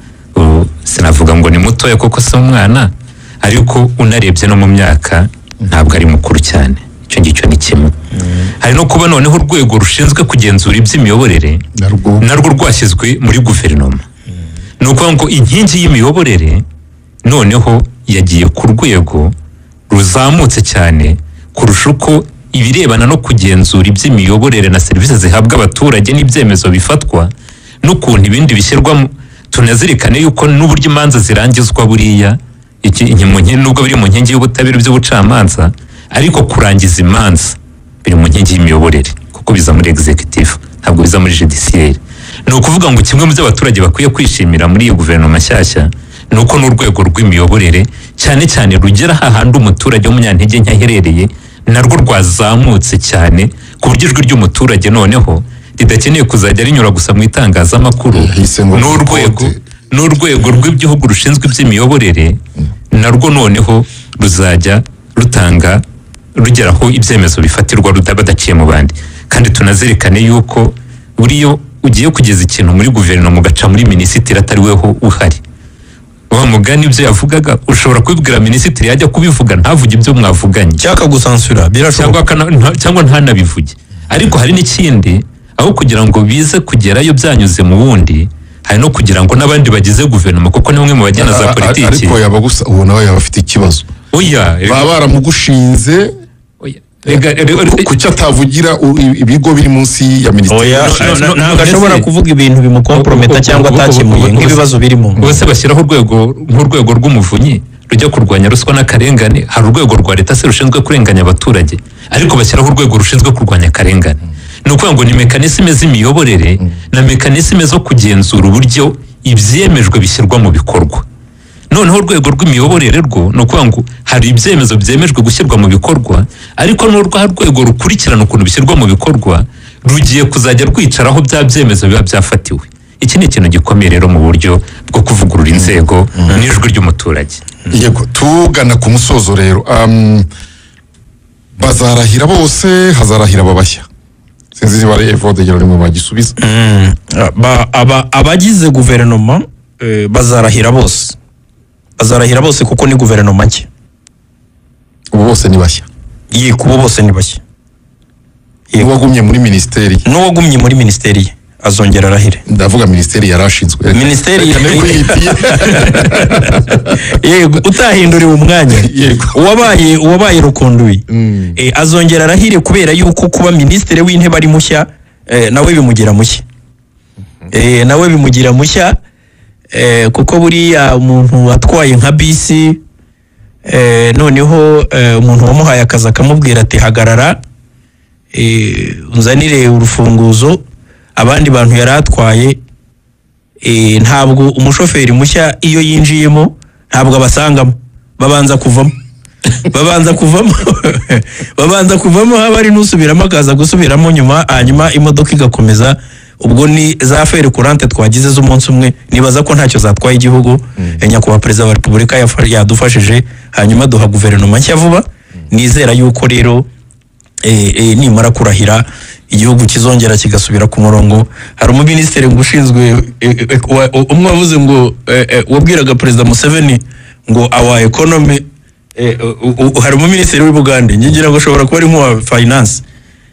sinavuga ngo ni mutoya kuko si umwana, ariko unarebye no mu myaka ntabwo ari mukuru cyane. Icyo ngicyo ni kimwe. Hari no kuba noneho urwego rushinzwe kugenzura iby'imiyoborere narwo narwo rwashyizwe muri guverinoma. Ni ukuvuga ngo inkingi y'imiyoborere noneho yagiye ku rwego ruzamutse cyane kurusha uko ibirebana no kugenzura iby'imiyoborere na serivisi zihabwa abaturage n'ibyemezo bifatwa n'ukuntu ibindi bishyirwamo. Tunazirikane yuko n'uburyo imanza zirangizwa, buriya nubwo biri mu nkingi y'ubutabera by'ubucamanza, ariko kurangiza imanza biri mu nkingi y'imiyoborere kuko biza muri executive, ntabwo biza muri judiciaire. Ni ukuvuga ngo kimwe mu byo abaturage bakwiye kwishimira muri iyi guverinoma nshyashya ni uko n'urwego rw'imiyoborere, cyane cyane rugera hahandi umuturage w'umunyantege nke aherereye, narwo rwazamutse cyane, ku buryo ijwi ry'umuturage noneho ridakeneye kuzajya rinyura gusa mu itangazamakuru. Yahise ngo N'urwego ikote. n'urwego rw'igihugu rushinzwe iby'imiyoborere narwo noneho ruzajya rutanga, rugera aho ibyemezo bifatirwa badaciye mu bandi. Kandi tunazirikane yuko buriyo ugiye kugeza ikintu muri guverinoma ugaca muri minisitiri atari weho uhari, wa mugani ibyo yavugaga ushobora kubibwira minisitiri, yajya kubivuga ntavuge ibyo mwavuganye. Cyaka gusansura birashoboka. Cyangwa cyangwa ntanabivuge. Ariko hari n'ikindi, aho kugira ngo bize kugerayo byanyuze mu wundi, hari no kugira ngo n'abandi bagize guverinoma, kuko ni bamwe mu bagena za politiki. Ariko yaba gusa ubu nawe yaba afite ikibazo. Oya. Baba baramugushinze. Oya. Rega, Kuki atavugira ibigo biri munsi ya minisiteri? Oya, No, no, no, ntabwo ashobora kuvuga ibintu bimukomprometa cyangwa atakemuye nk'ibibazo birimo. Bose bashyiraho urwego nk'urwego rw'umuvunyi. rujya kurwanya ruswa n'akarengane. Hari urwego rwa leta se rushinzwe kurenganya abaturage, ariko bashyiraho urwego rushinzwe kurwanya akarengane. Ni ukuvuga ngo ni mécanismes z'imiyoborere na mécanismes zo kugenzura uburyo ibyemejwe bishyirwa mu bikorwa. Noneho urwego rw'imiyoborere rwo ni ukuvuga ngo hari ibyemezo byemejwe gushyirwa mu bikorwa, ariko n'urwa rwego rukurikirana ukuntu bishyirwa mu bikorwa rugiye kuzajya rwicaraho bya byemezo biba byafatiwe. Iki ni ikintu gikomeye rero mu buryo bwo kuvugurura inzego n'ijwi ry'umuturage. Yego, tugana ku musozo rero, bazarahira bose, hazarahira ababashya? Sinzi niba ari Evode rimwe bagisubiza. Abagize guverinoma bazarahira bose, bazarahira bose kuko ni guverinoma nshya. Ubu bose ni bashya? Yego, ubu bose ni bashya. Yego. N'uwagumye muri minisiteri? N'uwagumye muri minisiteri ye azongera arahire. Ndavuga minisiteri yari ashinzwe. Minisiteri. Reka ne kuyitiye. Yego, utahinduriwe umwanya. Uwabaye reconduit azongera arahire, kubera yuko kuba minisitiri w'intebe ari mushya, nawe bimugira mushya, nawe bimugira mushya, kuko buriya umuntu atwaye nka bisi, noneho umuntu wamuhaye akazi akamubwira ati: "Hagarara, unzanire urufunguzo," abandi bantu yari atwaye, ntabwo umushoferi mushya iyo yinjiyemo ntabwo abasangamo, babanza kuvamo, babanza kuvamo, babanza kuvamo, haba hari n'usubiramo akaza gusubiramo nyuma, hanyuma imodoka igakomeza. Ubwo ni za affaires courantes twagize z'umunsi umwe, nibaza ko ntacyo zatwaye igihugu. Nyakubahwa Perezida wa Repubulika yadufashije, hanyuma duha guverinoma nshya vuba. Nizera yuko rero nimara kurahira igihugu kizongera kigasubira ku murongo. Hari umuminisitiri ngo ushinzwe umwe wavuze ngo wabwiraga Perezida Museveni ngo "our economy", hari umuminisitiri w'i Bugande, ngira ngo ashobora kuba ari nk'uwa finance,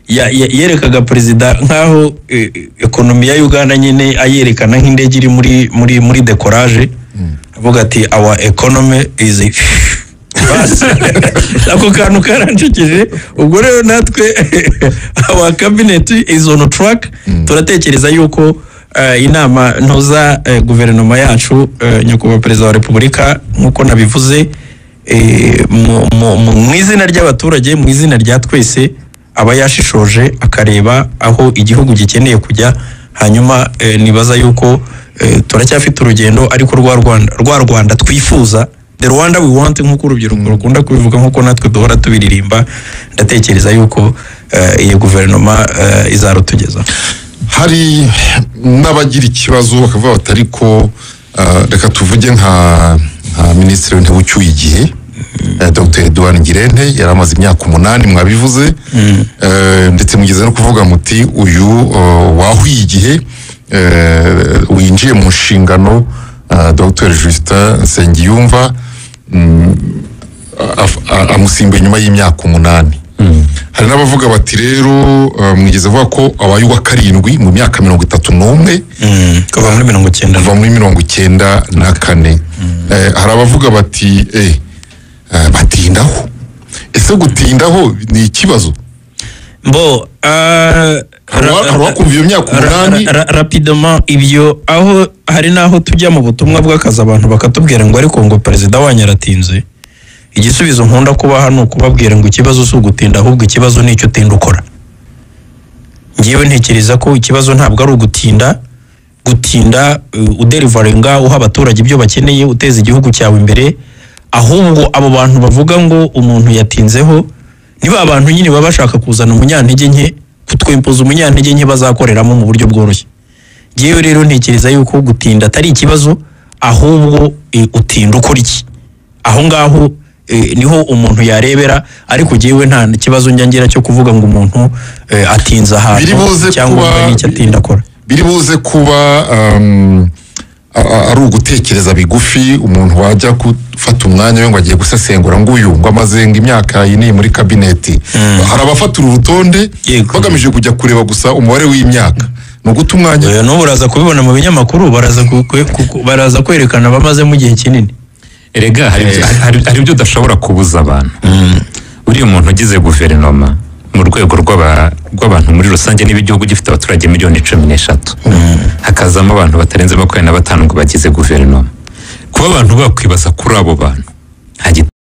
yerekaga perezida nk'aho economy ya Uganda nyine ayerekana nk'indege iri muri décollage, avuga ati: "Our economy is." Basi, ako kantu karansekeje. Ubwo rero natwe our cabinet is on track. Turatekereza yuko inama ntoza guverinoma yacu, nyakubahwa Perezida wa Repubulika, nk'uko nabivuze, mu izina ry'abaturage, mu izina rya twese, aba yashishoje akareba aho igihugu gikeneye kujya. Hanyuma nibaza yuko turacyafite urugendo, ariko rwa Rwanda, rwa Rwanda twifuza, the Rwanda we want, nk'uko urubyiruko rukunda kubivuga, nk'uko natwe duhora tubiririmba, ndatekereza yuko iyi guverinoma izarutugeza. Hari n'abagira ikibazo bakavuga bati: "Ariko reka tuvuge nka minisitiri w'intebe ucyuye igihe, Dr Edouard Ngirente, yari amaze imyaka 8, mwabivuze, ndetse mugeze no kuvuga muti uyu wahuye igihe, winjiye mu nshingano, Dr Justin Nsengiyumva, amusimbuye nyuma y'imyaka 8." Hari n'abavuga bati rero mwigeze avuga ko abaye uwa karindwi mu myaka 31. Kuva muri 90. Kuva muri 94. Hari abavuga bati batindaho. Ese gutindaho ni ikibazo? Bo Hari uwakumva iyo myaka 8. Rapidement, ibyo aho hari n'aho tujya mu butumwa bw'akazi, abantu bakatubwira ngo: "Ariko ngo perezida wanyu aratinze." Igisubizo nkunda kubaha ni ukubabwira ngo ikibazo si ugutinda, ahubwo ikibazo ni icyo utinda ukora. Ngewe ntekereza ko ikibazo ntabwo ari ugutinda. Gutinda udeliveringa, uha abaturage ibyo bakeneye, uteza igihugu cyawe imbere. Ahubwo abo bantu bavuga ngo umuntu yatinzeho ni ba bantu nyine baba bashaka kuzana umunyantege nke, kutwimpoza umunyantege nke bazakoreramo mu buryo bworoshye. Ngewe rero ntekereza yuko gutinda atari ikibazo, ahubwo utinda ukora iki? Aho ngaho niho umuntu yarebera. Ariko ngewe nta kibazo njya ngira cyo kuvuga ngo umuntu atinze ahantu Biri buze cyangwa kuba ngo n'icyo atinda akora. Biri buze kuba ari ugutekereza bigufi. Umuntu wajya gufata umwanya we ngo agiye gusesengura ngo uyu ngo amaze ngo imyaka iyi n'iyi muri kabineti, hari abafatira urutonde bagamije kujya kureba gusa umubare w'imyaka, ni uguta umwanya. Oya, n'ubu uraza kubibona mu binyamakuru, baraza baraza kwerekana abamazemo igihe kinini. Erega hari ibyo udashobora kubuza abantu. Uriya umuntu ugize guverinoma mu rwego rw'abantu muri rusange, niba igihugu gifite abaturage miliyoni 13, hakazamo abantu batarenze 25 ngo bagize guverinoma, kuba abantu bakwibaza kuri abo bantu Nta